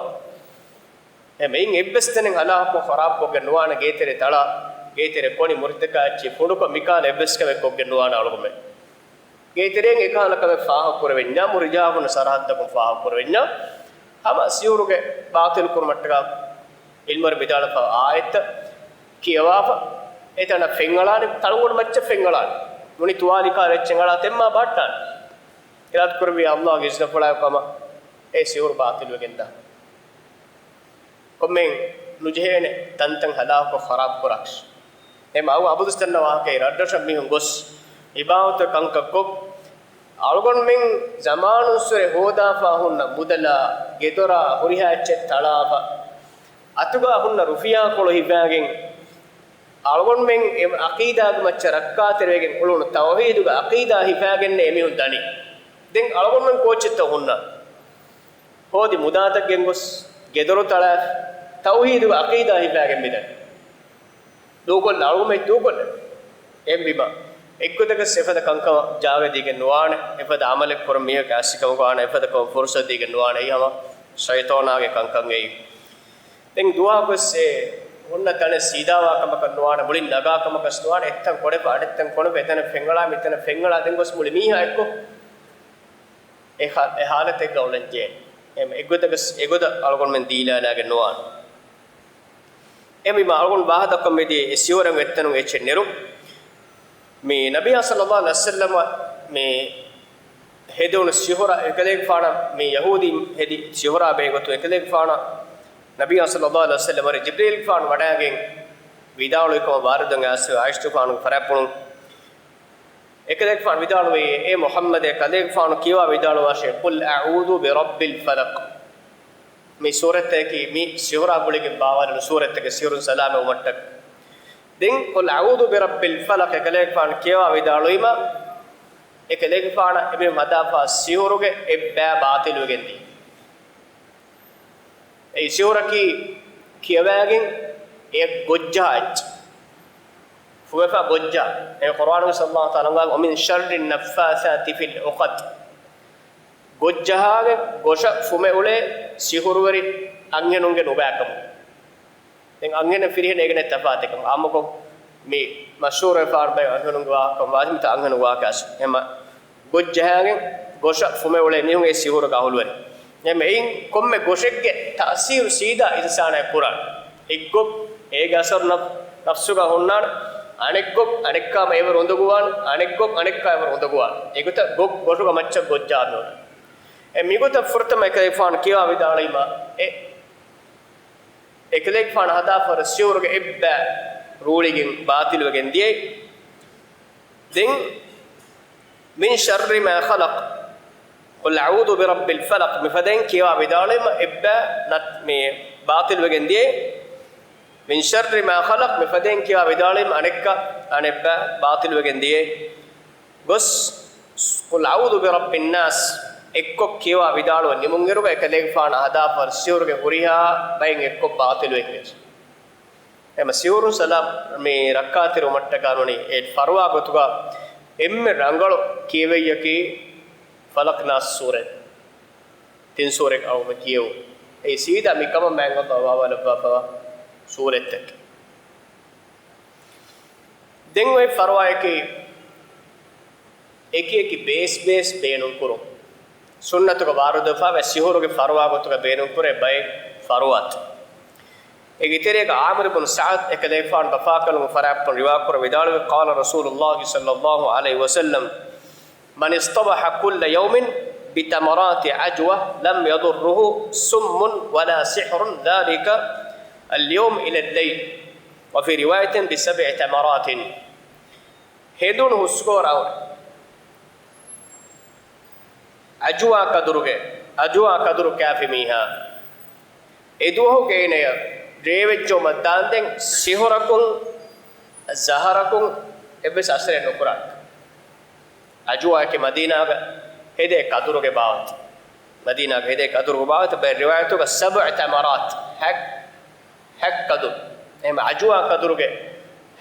އެ މެއިން އެއްވެސް ތަނެއް ހަލާކުކޮށް ޚަރާބުކޮށްގެން ނުވާނެ. ގޭތެރެ ތަޅާ، ގޭތެރެ ކޮނި މުރިތަކާ އެއްޗެއް ފުނޑުކޮށް މިކާލަ އެއްވެސް ކަމެއް ކޮށްގެން ނުވާނެ އަޅުގަނޑުމެން. ގޭތެރެއިން އެކަހަލަ ކަމެއް ފާހަގަކުރެވެންޏާ، މުރިޖާފުން ސަރަހައްދަކުން ފާހަގަކުރެވެންޏާ، ހަމަ ސިހުރުގެ ބާތިލް ކުރުމަށްޓަކާ ޢިލްމުވެރިން ވިދާޅުވެފަ އާޔަތްތައް ކިޔަވާފަ، އެތަނަށް ފެންއަޅާނެ، ތަޅުގަނޑު މައްޗަށް ފެންއަޅާނެ. ނޫނީ ތުވާލި ކާރު އެއްޗެއް އަޅާ ތެންމާ ބަހައްޓާނެ. އިރާދަކުރެއްވިއްޔާ ﷲ ގެ އިޒްނަފުޅާއި ކަމަށް އެ ސިހުރު ބާތިލްވެގެންދާނެ. ކޮންމެ ނުޖެހޭނެ ތަންތަން ހަލާކުކޮށް ޚަރާބު ކުރާކަށް. އެމަ އަވަ އަބުދުސްތަންނަ ވާހަކައި ރަށްރަށަށް މީހުން ގޮސް އިބާދަތު ކަންކަށްކޮށް، އަޅުގަނޑުމެން ޒަމާނުއްސުރެ ހޯދާފާ ހުންނަ މުދަލާ، ގެދޮރާ، ހުރިހާ އެއްޗެއް ތަޅާފަ، އަތުގާ ހުންނަ ރުފިޔާކޮޅު ހިފާގެން، އަޅުގަނޑުމެން އެ އަޤީދާގެ މައްޗަށް ރައްކާތެރިވެގެން އުޅުނު ތައުޙީދުގެ އަޤީދާ ހިފާގެންނޭ އެމީހުން ދަނީ. ދެން އަޅުގަނޑުމެން ކޯއްޗެއްތޯ ހުންނަ؟ ހޯދި މުދާތައް ގެންގޮސް، ގެދޮރު ތަޅާ، ތައުޙީދުގެ އަޤީދާ ހިފާގެން މިދަނީ. ދޫކޮށްލަ، އަޅުގަނޑުމެން ދޫކޮށްލަ. އެހެންވީމަ، އެއްގޮތަކަށް އެފަދަ ކަންކަމަށް ޖާގަ ދީގެން ނުވާނެ، އެފަދަ ޢަމަލެއް ކުރަން މީހަކަށް އައިސްކަމަކު ވާނެ، އެފަދަ ކަމަށް ފުރުޞަތު ދީގެން ނުވާނެ. އެއީ ހަމަ ޝައިޠާނާގެ ކަންކަން އެއީ. ދެން ދުވަހަކުވެސް އެ ހުންނަ ތަނެއް ސީދާވާ ކަމަކަށް ނުވާނެ، މުޅިން ނަގާ ކަމަކަށް ނުވާނެ، އެއްތަން ކޮނެފަ، އަނެއްތަން ކޮނެފަ، އެތަނަށް ފެންގަޅާ، މިތަނަށް ފެންގަޅާ، ދެން ގޮސް މުޅި މީހާ އެއްކޮށް އެ ހާ-، އެ ހާލަތެއްގަ އުޅެން ޖެހޭނެ. އެ-، އެގޮތަކަސް، އެގޮތަށް އަޅުގަނޑުމެން ދީލާލާގެން ނުވާނެ. އެހެންވީމަ އަޅުގަނޑު ވާހަކަ ދައްކަން މިދިޔަ އެ ސިހުރަށް އެއްތަނުން އެއްޗެއް ނެރުން. މި ނަބިއްޔާ ޞައްލައްލާހު ޢަލައިހި ވަސައްލަމަ މި ހެދުނު ސިހުރަށް އެކަލޭގެފާނަށް މި ޔަހޫދީން ހެދި ސިހުރާ ބެހޭ ގޮތުން އެކަލޭގެފާނަށް ނަބިއްޔާ ޞައްލައްލާހު ޢަލައިހި ވަސައްލަމަ ޖިބްރީލްގެފާނު ވަޑައިގެން ވިދާޅުވި ކަމަށް ވާރިދުން އައިސް ޢާއިޝަތުގެފާނުގެ ފަރާތްޕުޅުން އެކަލޭގެފާނު ވިދާޅުވި، އޭ މުޙައްމަދޭ، ކަލޭގެފާނު ކިޔަވާ ވިދާޅުވާށޭ، "قل أعوذ برب الفلق." މި ސޫރަތަކީ، މި ސިހުރާ ގުޅިގެން ބާވާލުނު ސޫރަތަކެއް ސިހުރުން ސަލާމަތްވުމަށްޓަކަ. ދެން، "قل أعوذ برب الفلق" އެކަލޭގެފާނު ކިޔަވާ ވިދާޅުވީމަ، އެކަލޭގެފާނަށް އެމީހުން ހަދާފާ ސިހުރުގެ އެއްބައި ބާޠިލުވެގެންދިޔަ. އެ ސިހުރަކީ ކިޔަވައިގެން އެ ގޮއްޖަހާ އެއްޗެއް. ފުމެފާ ގޮއްޖަހާ. އެ ޤުރްއާނުގެ ﷲ ތަޢާލާ ވަން، "ومن شر النفاثات في العقد." ގޮއްޖަހާގެ ގޮށަށް ފުމެއުޅޭ ސިހުރުވެރި އަންހެނުންގެ ނުބައިކަމުން. ދެން އަންހެނެއް ފިރިހެން އޭގެނެއް ތަފާތެކަމު. އާއްމުކޮށް މި މަޝްހޫރުވެފާން ބައެއް އަންހެނުންގެ ވާހަކަ ވާތީ މިތާ އަންހެނުން ވާކަސް. އެމަ ގޮއްޖަހާގެން ގޮށަށް ފުމެއުޅޭ މީހުން އެ ސިހުރުގެ އަހުލުވެރި. އެމަ އެއިން ކޮންމެ ގޮށެއްގެ ތައުސީރު ސީދާ އިންސާނާއަށް ކުރާނެ. އެއްގޮށް އޭގެ އަސަރު ނަފް-، ނަފްސުގަ ހުންނާނެ. އަނެއްގޮށް އަނެއްކާ އެވަރު އުނދަގޫވާނެ. އަނެއްގޮށް އަނެއްކާ އެވަރު އުނދަގޫވާނެ. އެގޮތަށް ގޮށް ގޮށުގަ މައްޗަށް ގޮއްޖާ މިއުޅޭ. އެ މިގޮތަށް ފުރަތަމަ އެކަލޭގެފާނު ކިޔަވާ ވިދާޅުވީމަ އެ އެކަލޭގެފާނު ހަދާފަ ހުރި ސިހުރުގެ އެއްބައި ރޫޅިގެން ބާޠިލުވެގެން ދިޔައީ. ދެން، "من شر ما خلق، قل أعوذ برب الفلق" މިފަދައިން ކިޔަވާ ވިދާޅުވީމަ އެއްބައި ނަތް-، މި ބާޠިލުވެގެން ދިޔައީ. "من شر ما خلق" މިފަދައިން ކިޔަވާ ވިދާޅުވީމަ އަނެއްކާ އަނެއްބައި ބާޠިލުވެގެން ދިޔައީ. ގޮސް، "قل أعوذ برب الناس" އެއްކޮށް ކިޔަވާ ވިދާޅުވަ ނިމުންއިރުގަ އެކަލޭގެފާނަށް ހަދާފަ ހުރި ސިހުރުގެ ހުރިހާ ބައެއް އެއްކޮށް ބާޠިލުވެގެން. އެމަ ސިހުރުން ސަލާމް މި ރައްކާތެރިވުމަށްޓަކާ ނޫނީ އެ ފަރުވާ ގޮތުގަ އެންމެ ރަނގަޅު ކިޔެވެއްޔަކީ ފަލަޤް ނާސް ސޫރަތް. ތިން ސޫރަތް އަޅުގަނޑު ކިޔެވުން. އެއީ ސީދާ މި ކަމަށް މާތް ﷲ ވާވާލައްވާފަވާ ސޫރަތްތަކެއް. ދެން އޮތް ފަރުވާއަކީ އެކި އެކި ބޭސް ބޭސް ބޭނުންކުރުން. ސުންނަތުގަ ވާރިދުވެފަވާ ސިހުރުގެ ފަރުވާ ގޮތުގަ ބޭނުންކުރޭ ބައެއް ފަރުވާތައް. އޭގެ ތެރޭގަ ޢާމިރު ބުނު ސަޢަދު އެކަލޭގެފާނު ބަފާކަލުން ފަރާތްޕުޅުން ރިވާކުރައްވަ ވިދާޅުވި، قال رسول الله صلى الله عليه وسلم، "من اصطبح كل يوم بتمرات عجوة لم يضره سم ولا سحر ذلك اليوم إلى الليل." وفي رواية بسبع تمرات. ހެނދުނު ހުސްކޯރާ ހުރި އަޖުވާ ކަދުރުގެ، އަޖުވާ ކަދުރު ކާފި މީހާ، އެދުވަހުގެ އޭނަޔަށް ރޭވެއްޖައުމަށް ދާންދެން ސިހުރަކުން، ޒަހަރަކުން އެއްވެސް އަސަރެއް ނުކުރާނެ. އަޖުވާއަކީ މަދީނާގަ ހެދޭ ކަދުރުގެ ބާވަތް. މަދީނާގަ ހެދޭ ކަދުރުގެ ބާވަތް. ބައެއް ރިވާޔަތުގަ سبع تمرات، ހަތް، ހަތް ކަދުރު. އެހެން އަޖުވާ ކަދުރުގެ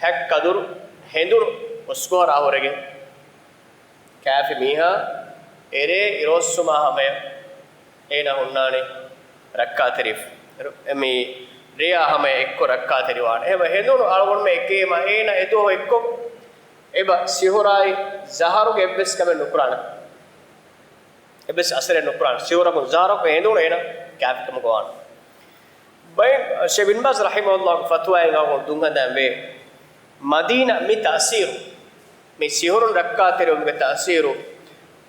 ހަތް ކަދުރު ހެނދުނު ހުސްކޯރާ ހުރެގެން ކާފި މީހާ އެރޭ އިރުއޮއްސުމާ ހަމަޔަށް އޭނާ ހުންނާނެ ރައްކާތެރިވެފަ. މި ރެޔާ ހަމަޔަށް އެއްކޮށް ރައްކާތެރިވާނެ. އެހެން ހެނދުނު އަޅުގަނޑުމެން އެކީމަ އޭނާ އެދުވަހު އެއްކޮށް އެބަ ސިހުރާއި ޒަހަރުގެ އެއްވެސް ކަމެއް ނުކުރާނެ. އެއްވެސް އަސަރެއް ނުކުރާނެ. ސިހުރަކުން ޒަހަރަކުން ހެނދުނު އޭނާ ކާފިކަމަކަށް ވާނެ. ބައެއް ޝޭޚް ބިން ބާޒް ރަޙިމަހުﷲގެ ފަތުވާއިން އަޅުގަނޑު ދުންހަނދާން ވޭ. މަދީނާ މި ތައުސީރު، މި ސިހުރުން ރައްކާތެރިވުމުގެ ތައުސީރު،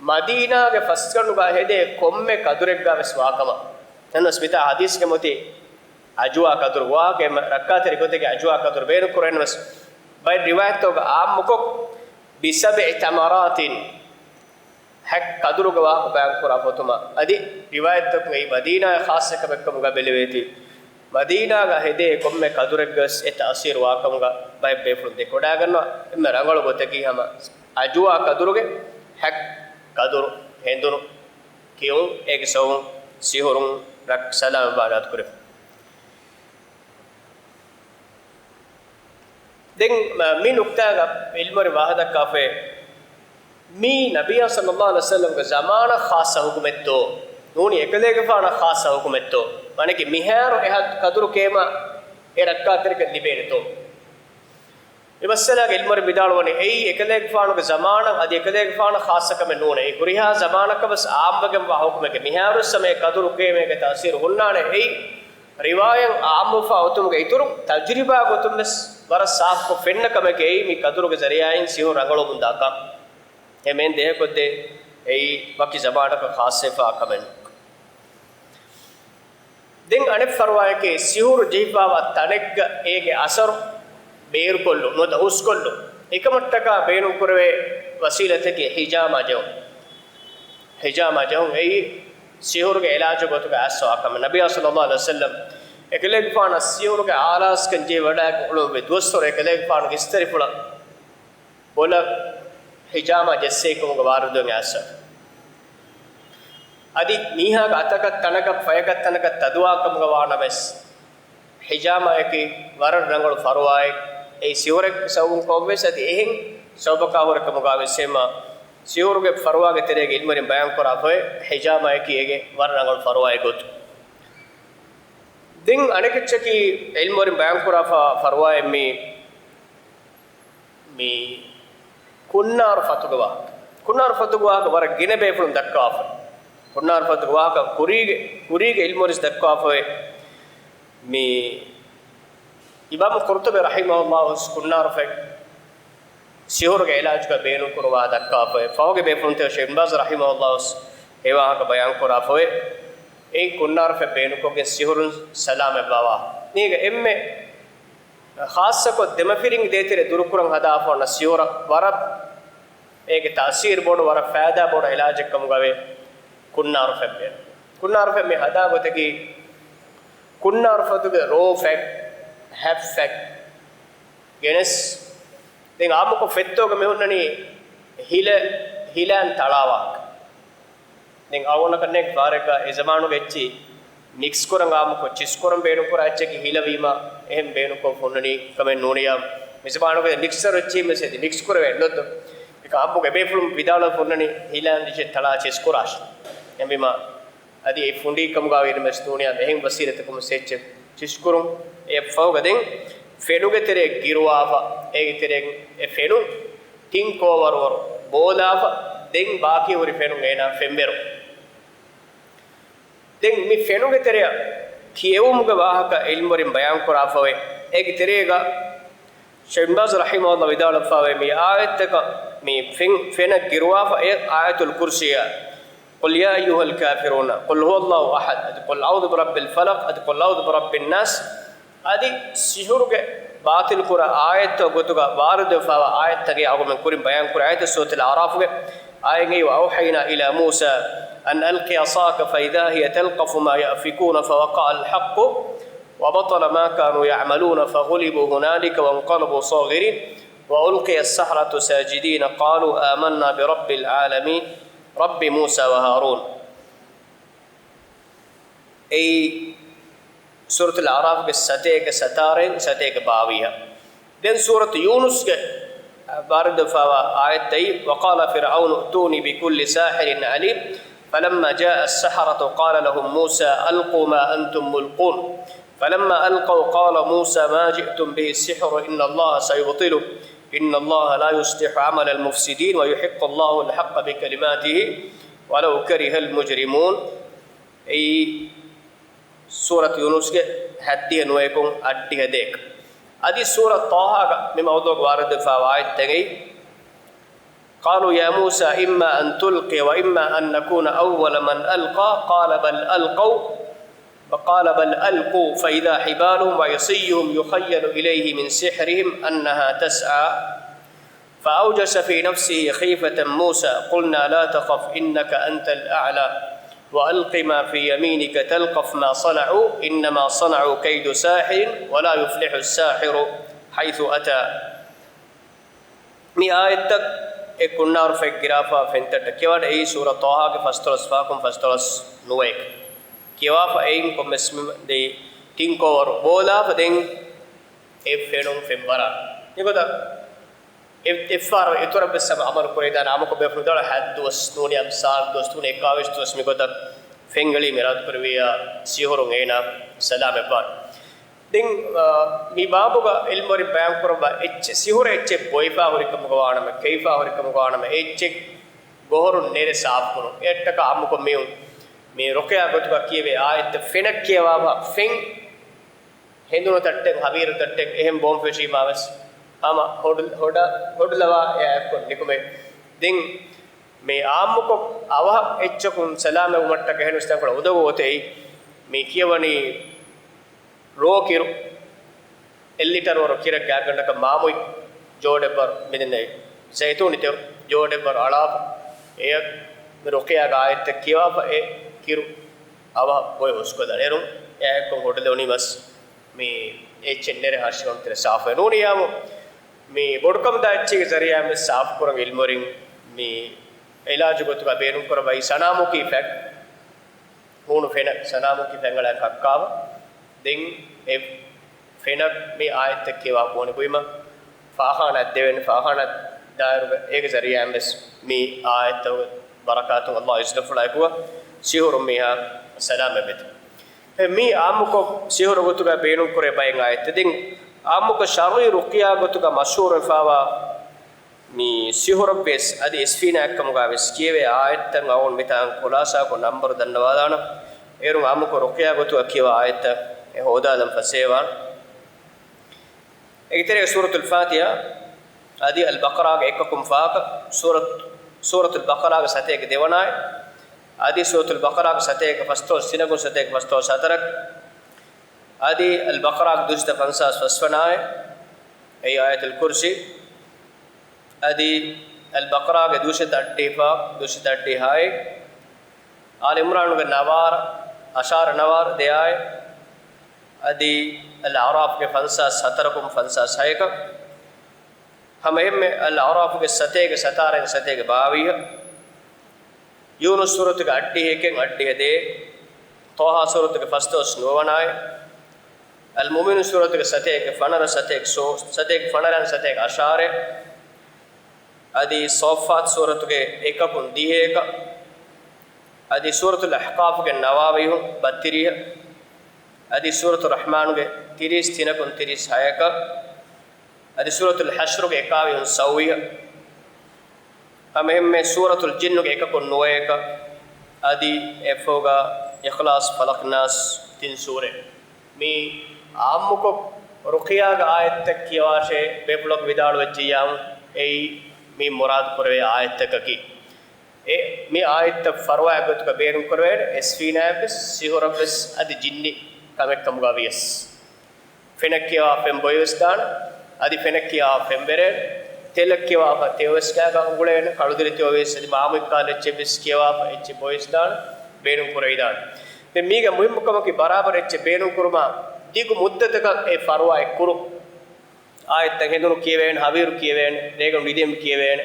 މަދީނާގެ ފަސްގަނޑުގަ ހެދޭ ކޮންމެ ކަދުރެއްގަ ވެސް ވާކަމަށް. ނަންވެސް މިތާ ޙަދީޘްގެ މޮތީ އަޖުވާ ކަދުރު ވާހަކަ އެންމެ ރައްކާތެރި ގޮތެއްގެ އަޖުވާ ކަދުރު ބޭނުން ކުރެން ވެސް ބައެއް ރިވާޔަތްތަކުގަ އާއްމުކޮށް، بسبع تمرات، ހަތް ކަދުރުގެ ވާހަކަ ބަޔާން ކުރާ ފޮތުމަށް. އަދި ރިވާޔަތްތަކުގައި މަދީނާއަށް ޚާއްޞަ ކަމެއްކަމުގަ ބެލެވޭތީ، މަދީނާގަ ހެދޭ ކޮންމެ ކަދުރެއްގަވެސް އެ ތައުސީރު ވާކަމުގަ ބައެއް ބޭފުޅުން ދެކެވަޑައިގަންނަވާ. އެންމެ ރަނގަޅު ގޮތަކީ ހަމަ އަޖުވާ ކަދުރުގެ ހަތް ކަދުރު ހެނދުނު، ކިޔުން، އޭގެ ސަބަބުން ސިހުރުން ރައްކާތެރި ސަލާމަތްވާން ދުޢާ ކުރެވި. ދެން މި ނުކްތާގަ ޢިލްމުވެރިން ވާހަކަދައްކާފައި، މީ ނަބިއްޔާ ޞައްލައްލާހު ޢަލައިހި ވަސައްލަމްގެ ޒަމާނަށް ޚާއްޞަ ޙުކުމެއްތޯ؟ ނޫނީ އެކަލޭގެފާނަށް ޚާއްޞަ ޙުކުމެއްތޯ؟ މާނައަކީ މިހާރު އެ ހަ-، ކަދުރު ކޭމަ އެ ރައްކާތެރިކަން ލިބޭނެތޯ؟ މި މައްސަލާގެ ޢިލްމުވެރިން ވިދާޅުވަނީ އެއީ އެކަލޭގެފާނުގެ ޒަމާނަށް އަދި އެކަލޭގެފާނަށް ޚާއްޞަ ކަމެއް ނޫނޭ. އެއީ ހުރިހާ ޒަމާނަކަށް ވެސް ޢާއްމުވެގެންވާ ޙުކުމެކޭ. މިހާރު ވެސް ހަމަ އެ ކަދުރު ކޭމައިގެ ތައުސީރު ހުންނާނެ. އެއީ ރިވާޔަތް ޢާއްމުވެފަ އޮތުމުގެ އިތުރުން ތަޖުރިބާ ގޮތުން ވެސް ވަރަށް ސާފުކޮށް ފެންނަ ކަމެކޭ. އެއީ މި ކަދުރުގެ ޒަރީޢާއިން ސިހުރު ރަނގަޅުވަމުންދާކަން. އެހެން ދޭހަކޮށްދޭ އެއީ ވަކި ޒަމާނަކަށް ޚާއްޞަވެފާ ކަމެއް ނޫން. ދެން އަނެއް ފަރުވާއެކޭ، ސިހުރު ޖެހިފާވާ ތަނެއްގަ އޭގެ އަސަރު ބޭރުކޮށްލުން ނުވަތަ ހުސްކޮށްލުން. އެކަމަށްޓަކާ ބޭނުންކުރެވޭ ވަސީލަތަކީ ޙިޖާމާ ޖެހުން. ޙިޖާމާ ޖެހުން އެއީ ސިހުރުގެ ޢިލާޖު ގޮތުގަ އައިސްވާ ކަމެއް. ނަބިއްޔާ ޞައްލައްލާހު ޢަލައިހި ވަސައްލަމް އެކަލޭގެފާނަށް ސިހުރުގެ އާލާސްކަން ޖެހިވަޑައިގެން އުޅުއްވި ދުވަސްވަރު އެކަލޭގެފާނުގެ އިސްތަށިފުޅަށް ބޮލަށް ޙިޖާމާ ޖެއްސެވިކަމުގެ ވާރިދުވެގެން އައިސްފަ. އަދި މީހާގެ އަތަކަށް ތަނަކަށް ފަޔަކަށް ތަނަކަށް ތަދުވާކަމުގަ ވާނަމަވެސް، ޙިޖާމާއަކީ ވަރަށް ރަނގަޅު ފަރުވާއެއް. އެއީ ސިހުރެއްގެ ސަބަބުން ކަމަށްވެސް އަދި އެހެން ސަބަބަކާ ހުރެ ކަމުގަވެސް އެމަ ސިހުރުގެ ފަރުވާގެ ތެރޭގަ ޢިލްމުވެރިން ބަޔާންކުރާފައި، ޙިޖާމާއަކީ އޭގެ ވަރަށް ރަނގަޅު ފަރުވާއެއް ގޮތުން. ދެން އަނެކެއްޗަކީ ޢިލްމުވެރިން ބަޔާންކުރާފަ ފަރުވާއެއް މީ މި ކުންނާރު ފަތުގެ ވާހަކަ. ކުންނާރު ފަތުގެ ވާހަކަ ވަރަށް ގިނަ ބޭފުޅުން ދައްކާފަ. ކުންނާރު ފަތުގެ ވާހަކަ ކުރީގެ، ކުރީގެ ޢިލްމުވެރިން ދައްކާފައި. މި އިމާމު ޤުރްޠުބީ ރަޙިމަހުﷲ ވެސް ކުންނާރު ފަތް ސިހުރުގެ ޢިލާޖުގަ ބޭނުންކުރުވާ ދައްކާފައި. ފަހުގެ ބޭފުޅުންތެރޭ ޝޭޚް އިބްނު ބާޒް ރަޙިމަހުﷲ ވެސް އެ ވާހަކަ ބަޔާންކުރާފައި. އެއީ ކުންނާރު ފަތް ބޭނުންކޮށްގެން ސިހުރުން ސަލާމަތްވާ ވާހަކަ. މީގަ އެންމެ ޚާއްޞަކޮށް ދެމަފިރިންގެ ދޭތެރެ ދުރުކުރަން ހަދާފަ އޮންނަ ސިހުރަށް ވަރަށް އޭގެ ތާސީރު ބޮޑު، ވަރަށް ފައިދާ ބޮޑު ޢިލާޖެއް ކަމުގަވޭ ކުންނާރު ފަތް ބޭނުން. ކުންނާރު ފަތް މި ހަދާ ގޮތަކީ ކުންނާރު ފަތުގެ ރޯ ފަތް، ހަތް ފަތް ގެނެސް، ދެން އާއްމުކޮށް ފެއްތޯގަ މި ހުންނަނީ ހިލަ، ހިލައިން ތަޅާ ވާހަކަ. ދެން އަޅުގަނޑަކަށް ނޭނގި ފަހަރެއްގަ އެ ޒަމާނުގަ އެއްޗިހި މިކްސް ކުރަން އާއްމުކޮށް ޗިސް ކުރަން ބޭނުންކުރާ އެއްޗަކީ ހިލަވީމަ އެހެން ބޭނުންކޮށް ހުންނަނީ ކަމެއް ނޫނިޔާ. މި ޒަމާނުގަ މިކްސަރު އެއްޗިހި މެސެޖް މިކްސް ކުރެވޭ ނުވަތަ އެކަ އާއްމުގެ ބޭފުޅުން ވިދާޅުވެފަ ހުންނަނީ ހިލައިން އެއްޗެއް ތަޅާ ޗިސް ކުރާށޭ. އެހެންވީމަ އަދި އެ ފުނޑީ ކަމުގަ ވީނަމަވެސް ދުނިޔެ އެހެން ވަސީލަތަކުން އެއްޗެއް ޗިސްކުރުން. އެއަށް ފަހުގަ ދެން ފެނުގެ ތެރެއަށް ގިރުވާފަ، އޭގެ ތެރެއިން އެ ފެނުން ތިން ކޯވަރުވަރު ބޯލާފަ، ދެން ބާކީ ހުރި ފެނުން އޭނާ ފެންވެރު. ދެން މި ފެނުގެ ތެރެއަށް ކިޔެވުމުގެ ވާހަކަ ޢިލްމުވެރިން ބަޔާންކުރާފައި، އޭގެ ތެރޭގަ ޝޭޚް އިބްނު ބާޒް ރަޙިމަހުﷲ ވިދާޅުވެފައިވޭ، މި އާޔަތްތަކަށް މި ފެން، ފެނަށް ގިރުވާފަ އެ އާޔަތުލް ކުރްސީއަށް، قل يا أيها الكافرون، قل هو الله أحد، އަދި قل أعوذ برب الفلق، އަދި قل أعوذ برب الناس، އަދި ސިހުރުގެ ބާޠިލްކުރާ އާޔަތްތައް ގޮތުގަ ވާރިދުވެފައިވާ އާޔަތްތަކެއް އަޅުގަނޑުމެން ކުރިން ބަޔާންކުރާ އާޔަތެއް ސޫރަތުލް އަޢުރާފުގެ އާޔަތް، وأوحينا إلى موسى أن ألق عصاك فإذا هي تلقف ما يأفكون فوقع الحق وبطل ما كانوا يعملون فغلبوا هنالك وانقلبوا صاغرين وألقي السحرة ساجدين قالوا آمنا برب العالمين رب موسى وهارون. އެއީ ސޫރަތުލް އަޢުރާފްގެ ސަތޭކަ ސަތާރައިން ސަތޭކަ ބާވީހަށް. ދެން ސޫރަތު ޔޫނުސްގެ ވާރިދުވެފައިވާ އާޔަތްތައް، وقال فرعون ائتوني بكل ساحر عليم فلما جاء السحرة قال لهم موسى ألقوا ما أنتم ملقون فلما ألقوا قال موسى ما جئتم به سحر إن الله سيبطله إن الله لا يصلح عمل المفسدين ويحق الله الحق بكلماته ولو كره المجرمون. އެއީ ސޫރަތު ޔޫނުސްގެ ހައްދިހަ ނުވައެކުން އައްޑިހަ ދޭކަ. އަދި ސޫރަ ޠާހާގަ މި މައުޟޫޢުގަ ވާރިދުވެފައިވާ އާޔަތްތައް، قالوا يا موسى إما أن تلقي وإما أن نكون أول من ألقى قال بل ألقوا وقال بل ألقوا فإذا حبالهم وعصيهم يخيل إليه من سحرهم أنها تسعى فأوجس في نفسه خيفة موسى قلنا لا تخف إنك أنت الأعلى وألق ما في يمينك تلقف ما صنعوا إنما صنعوا كيد ساحر ولا يفلح الساحر حيث أتى. މި އާޔަތްތައް އެ ކުންނާރު ފެއް ގިރާފާ ފެންތައްޓަށް ކިޔަވާނެ. އެއީ ސޫރަ ޠާހާގެ ފަސްދޮޅަސް ފަހަކުން ފަސްދޮޅަސް ނުވައެއް. ކިޔަވާފަ އެއިން ކޮންމެސް މި-، ދެ ތިން ކޯވަރު ބޯލާފަ ދެން އެ ފެނުން ފެންވަރާ. މިގޮތަށް އެ-، އެއްފަހަރު އިތުރަށް ވެސް ހަމަ އަމަލު ކުރެވިދާނެ. އާއްމުކޮށް ބޭފުޅުން ދަޅަ ހަތް ދުވަސް ނޫނީ އަމް ސާޅީސް ދުވަސް ނޫނީ އެކާވީސް ދުވަސް މިގޮތަށް ފެންގަޅީ މިރާދު ކުރެވިއްޔާ ސިހުރުން އޭނާ ސަލާމަތްވާނެ. ދެން، އާ، މި ބާބުގަ އިލްމުވެރިން ބަޔާން ކުރައްވާ އެއްޗެއް، ސިހުރެއް އެއްޗެއް ބޮއިފާ ހުރިކަމުގަ ވާނަމަ، ކެއިފާ ހުރިކަމުގަ ވާނަމަ، އެ އެއްޗެއް ގޮހޮރުން ނެރެ ސާފުކުރުން. އެއަށްޓަކާ އާއްމުކޮށް މީހުން މި ރުޤިޔާ ގޮތުގަ ކިޔެވޭ އާޔަތްތައް ފެނަށް ކިޔަވާފަ ފެން ހެނދުނު ތައްޓެއް، ހަވީރު ތައްޓެއް އެހެން ބޯން ފެށީމާ ވެސް ހަމަ ހޮޑު-، ހޮޑަ-، ހޮޑުލަވާ އެއާއެއްކޮށް ނިކުމޭ. ދެން މި އާއްމުކޮށް އަވަހަށް އެއްޗަކުން ސަލާމަތްވުމަށްޓަކައި އެހެން ވެސް ތަންކޮޅެއް އުނދަގޫ އޮތޭ. މި ކިޔަވަނީ ރޯ ކިރު، އެއް ލިޓަރު ވަރު ކިރެއް ގާތްގަނޑަކަށް މާމުއި ޖޯޑެއްވަރު މިދެންނެވި ޒައިތޫނި ތެޔޮ ޖޯޑެއްވަރު އަޅާފަ، އެޔަށް މި ރުޤިޔާގެ އާޔަތްތައް ކިޔަވާފަ އެ ކިރު އަވަހަށް ބޮއެ ހުސްކޮށްލާނެ. އޭރުން އެއާއެއްކޮށް ހޮޑުލެވުނީ މަސް މި އެއްޗެއް ނެރެ ހަށިގަނޑު ތެރެ ސާފުވެ ނޫނިޔާމު، މި ބޮޑުކަމުދާ އެއްޗެއްގެ ޒަރީއާއިން ވެސް ސާފުކުރަން އިލްމުވެރިން މި އިލާޖު ގޮތުގަ ބޭނުންކުރައްވައި ސަނާމުކީ ފެން، ހޫނު ފެނަށް ސަނާމުކީ ފެންގަޅަށް ކައްކާފަ. ދެން އެ ފެނަށް މި އާޔަތްތައް ކިޔަވާ ބުނި ބުއިމަ ފާޚާނާ ދެވެން ފާޚާނާ ދާއިރުގަ އޭގެ ޒަރީއާއިން ވެސް މި އާޔަތްތަކުގެ ބަރަކާތުން ﷲ އިޒްނަފުޅާ އެކުގަ ސިހުރުން މީހާ ސަލާމަތްވެތި. އެ މީ އާއްމުކޮށް ސިހުރު ގޮތުގަ ބޭނުންކުރޭ ބައެއް އާޔަތްތައް. ދެން އާއްމުކޮށް ޝަރުޢީ ރުޤިޔާ ގޮތުގަ މަޝްހޫރުވެފާވާ މި ސިހުރަށްވެސް އަދި އިސްފީނާއެއްކަމުގަވެސް ކިޔެވޭ އާޔަތްތައް އަޅުގަނޑު މިތާނގަ ޚުލާސާކޮށް ނަންބަރު ދަންނަވާލާނަން. އޭރުން އާއްމުކޮށް ރުޤިޔާ ގޮތުގަ ކިޔަވާ އާޔަތްތައް އެ ހޯދާލަން ފަސޭވާން. އޭގެ ތެރޭގަ ސޫރަތުލް ފާތިޙާ އަދި އަލް ބަޤަރާގެ އެކަކުން ފާކަ، ސޫރަތު، ސޫރަތުލް ބަޤަރާގެ ސަތޭކަ ދެވަނާއެ، އަދި ސޫރަތުލް ބަޤަރާގެ ސަތޭކަ ފަސްދޮޅަސް ތިނަކުން ސަތޭކަ ފަސްދޮޅަސް ހަތަރަކަށް، އަދި އަލް ބަޤަރާގެ ދުއިސައްތަ ފަންސާސް ފަސްވަނާއެ، އެއީ އާޔަތުލް ކުރްސީ، އަދި އަލް ބަޤަރާގެ ދުއިސައްތަ އައްޑިހަފާ، ދުއިސައްތަ އައްޑިހައެއް، އާލި އިމްރާނުގެ ނަވާރަ، އަށާރަ ނަވާރަ ދެއާއެ، އަދި އަލް އަޢުރާފްގެ ފަންސާސް ހަތަރަކުން ފަންސާސް ހައެކަށް، ހަމައެހެންމެ އަލް އަޢުރާފްގެ ސަތޭކަ ސަތާރައިން ސަތޭކަ ބާވީހަށް، ޔޫނުސް ސޫރަތުގެ އައްޑިހައެކެއް އައްޑިހަ ދޭއް، ޠާހާ ސޫރަތުގެ ފަސްދޮޅަސް ނުވަވަނާއެ، އަލް މުއުމިނޫން ސޫރަތުގެ ސަތޭކަ ފަނަރަ، ސަތޭކަ ސޯ-، ސަތޭކަ ފަނަރައިން ސަތޭކަ އަށާރެއް، އަދި ޞާއްފާތް ސޫރަތުގެ އެކަކުން ދިހައެކަށް، އަދި ސޫރަތުލް އަޙްޤާފްގެ ނަވާވީހުން ބައްތިރީހަށް، އަދި ސޫރަތު ރަޙްމާންގެ ތިރީސް ތިނަކުން ތިރީސް ހައެކަށް، އަދި ސޫރަތުލް ޙަޝްރުގެ އެކާވީހުން ސައުވީހަށް، ހަމައެހެންމެ ސޫރަތުލް ޖިންނުގެ އެކަކުން ނުވައެކަށް، އަދި އެއަށްފަހުގަ އިޚްލާޞް، ފަލަޤް، ނާސް ތިން ސޫރަ. މި އާއްމުކޮށް ރުޤިޔާގެ އާޔަތްތައް ކިޔަވާށޭ ބޭފުޅަކު ވިދާޅުވެއްޖިއްޔާމު، އެއީ މި މުރާދު ކުރެވޭ އާޔަތްތަކަކީ. އެ މި އާޔަތްތައް ފަރުވާއެއް ގޮތުގަ ބޭނުންކުރެވޭނެ، އިސްފީނާއެއްވެސް، ސިހުރަށްވެސް އަދި ޖިންނި ކަމެއްކަމުގަ ވިޔަސް. ފެނަށް ކިޔަވާ ފެން ބޮއިވެސް ދާނެ، އަދި ފެނަށް ކިޔަވާ ފެން ވެރޭނެ، ތެލަށް ކިޔަވާފަ ތެޔޮވެސް ގާގަ އުނގުޅޭނެ، ކަޅުދިރި ތެޔޮވެސް އަދި މާމުއިއްކާލެއްޗެއްވެސް ކިޔަވާފަ އެއްޗެއް ބޮއިވެސް ދާނެ، ބޭނުން ކުރެވިދާނެ. ދެން މީގެ މުހިއްމު ކަމަކީ ބަރާބަރަށް އެއްޗެއް ބޭނުން ކުރުމާ ދިގު މުއްދަތަކަށް އެ ފަރުވާއެއް ކުރުން. އާޔަތްތައް ހެނދުނު ކިޔެވޭނެ، ހަވީރު ކިޔެވޭނެ، ރޭގަނޑު ނިދިއަމި ކިޔެވޭނެ.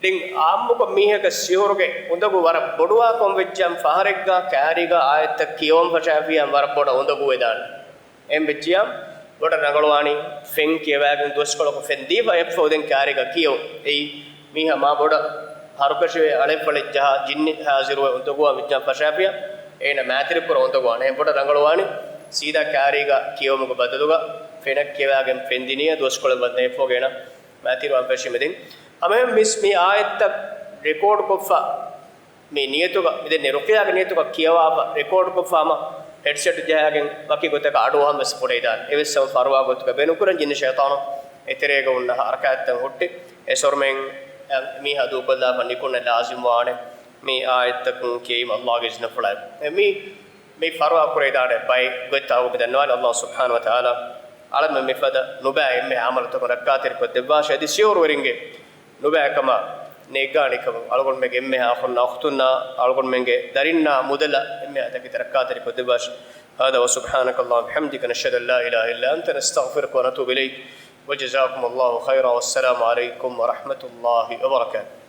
ދެން އާއްމުކޮށް މީހަކަށް ސިހުރުގެ އުނދަގޫ ވަރަށް ބޮޑުވާ ކަމަށް ވެއްޖިއްޔާމު ފަހަރެއްގަ ކާރީގަ އާޔަތްތައް ކިޔަވަން ފަށާފިއްޔާ ވަރަށް ބޮޑަށް އުނދަގޫވެދާނެ. އެހެން ވެއްޖިއްޔާމު ބޮޑަށް ރަނގަޅުވާނީ ފެން ކިޔަވާގެން ދުވަސްކޮޅަކު ފެން ދީފަ އެއަށްފަހު ދެން ކާރީގަ ކިޔެވުން. އެއީ މީހާ މާ ބޮޑަށް ހަރުކަށިވެ އަޅެއްފަޅެއް ޖަހާ ޖިންނި ހާޒިރުވެ އުނދަގޫވާ ވެއްޖިއްޔާމު ފަށާފިއްޔާ އޭނަ މާތިރިކުރަން އުނދަގޫވާނެ. އެހެން ބޮޑަށް ރަނގަޅުވާނީ ސީދާ ކާރީގަ ކިޔެވުމުގެ ބަދަލުގަ ފެނަށް ކިޔަވާގެން ފެން ދިނިއްޔާ ދުވަސްކޮޅެއް ވަންދެން އެއަށްފަހު އޭނަ މާތިރިވާން ފެށީމެ. ދެން ހަމައެހެން މިސް މި އާޔަތްތައް ރެކޯޑް ކޮށްފަ މި ނިޔަތުގަ، މި ދެން ރުޤިޔާގެ ނިޔަތުގަ ކިޔަވާފަ، ރެކޯޑް ކޮށްފަ ހަމަ ހެޑްސެޓް ޖަހާގެން ވަކި ގޮތަކަށް އަޑުއަހަން ވެސް ކުރެވިދާނެ. އެވެސް ހަމަ ފަރުވާ ގޮތުގަ ބޭނުންކުރަން ޖިންނި ޝައިޠާނު އެތެރޭގަ ހުންނަ ހަރަކާތްތައް ހުއްޓި، އެ ސޮރުމެން މީހާ ދޫކޮށްލާފަ ނިކުންނަ ލާޒިމްވާނެ. މި އާޔަތްތަކުން ކިޔެވީމަ ﷲގެ އިޒްނަފުޅާއެކު. އެ މި މި ފަރުވާ ކުރެވިދާނެ ބައެއް ގޮތްތައް އަޅުގަނޑު ދަންނަވާނެ. އަލްލާހު ސުބްޙާނަހު ވަތަޢާލާ އަޅަމެން މިފަދަ ނުބައި އެންމެހާ ޢަމަލުތަކުން ރައްކާތެރިކޮށްދެއްވާށޭ. އަދި ސިޔަވަރުވެރިންގެ ނުބައިކަމާ ނޭއްގާނީކަމަށް އަޅުގަނޑުމެންގެ އެންމެހާ އަޚުންނާ އުޚްތުންނާ އަޅުގަނޑުމެންގެ ދަރިންނާ މުދަލަށް އެންމެހާ ތަކެތި ރައްކާތެރިކޮށްދެއްވާށޭ. هذا وسبحانك اللهم وبحمدك نشهد أن لا إله إلا أنت نستغفرك ونتوب إليك وجزاكم الله خيرا والسلام عليكم ورحمة الله وبركاته.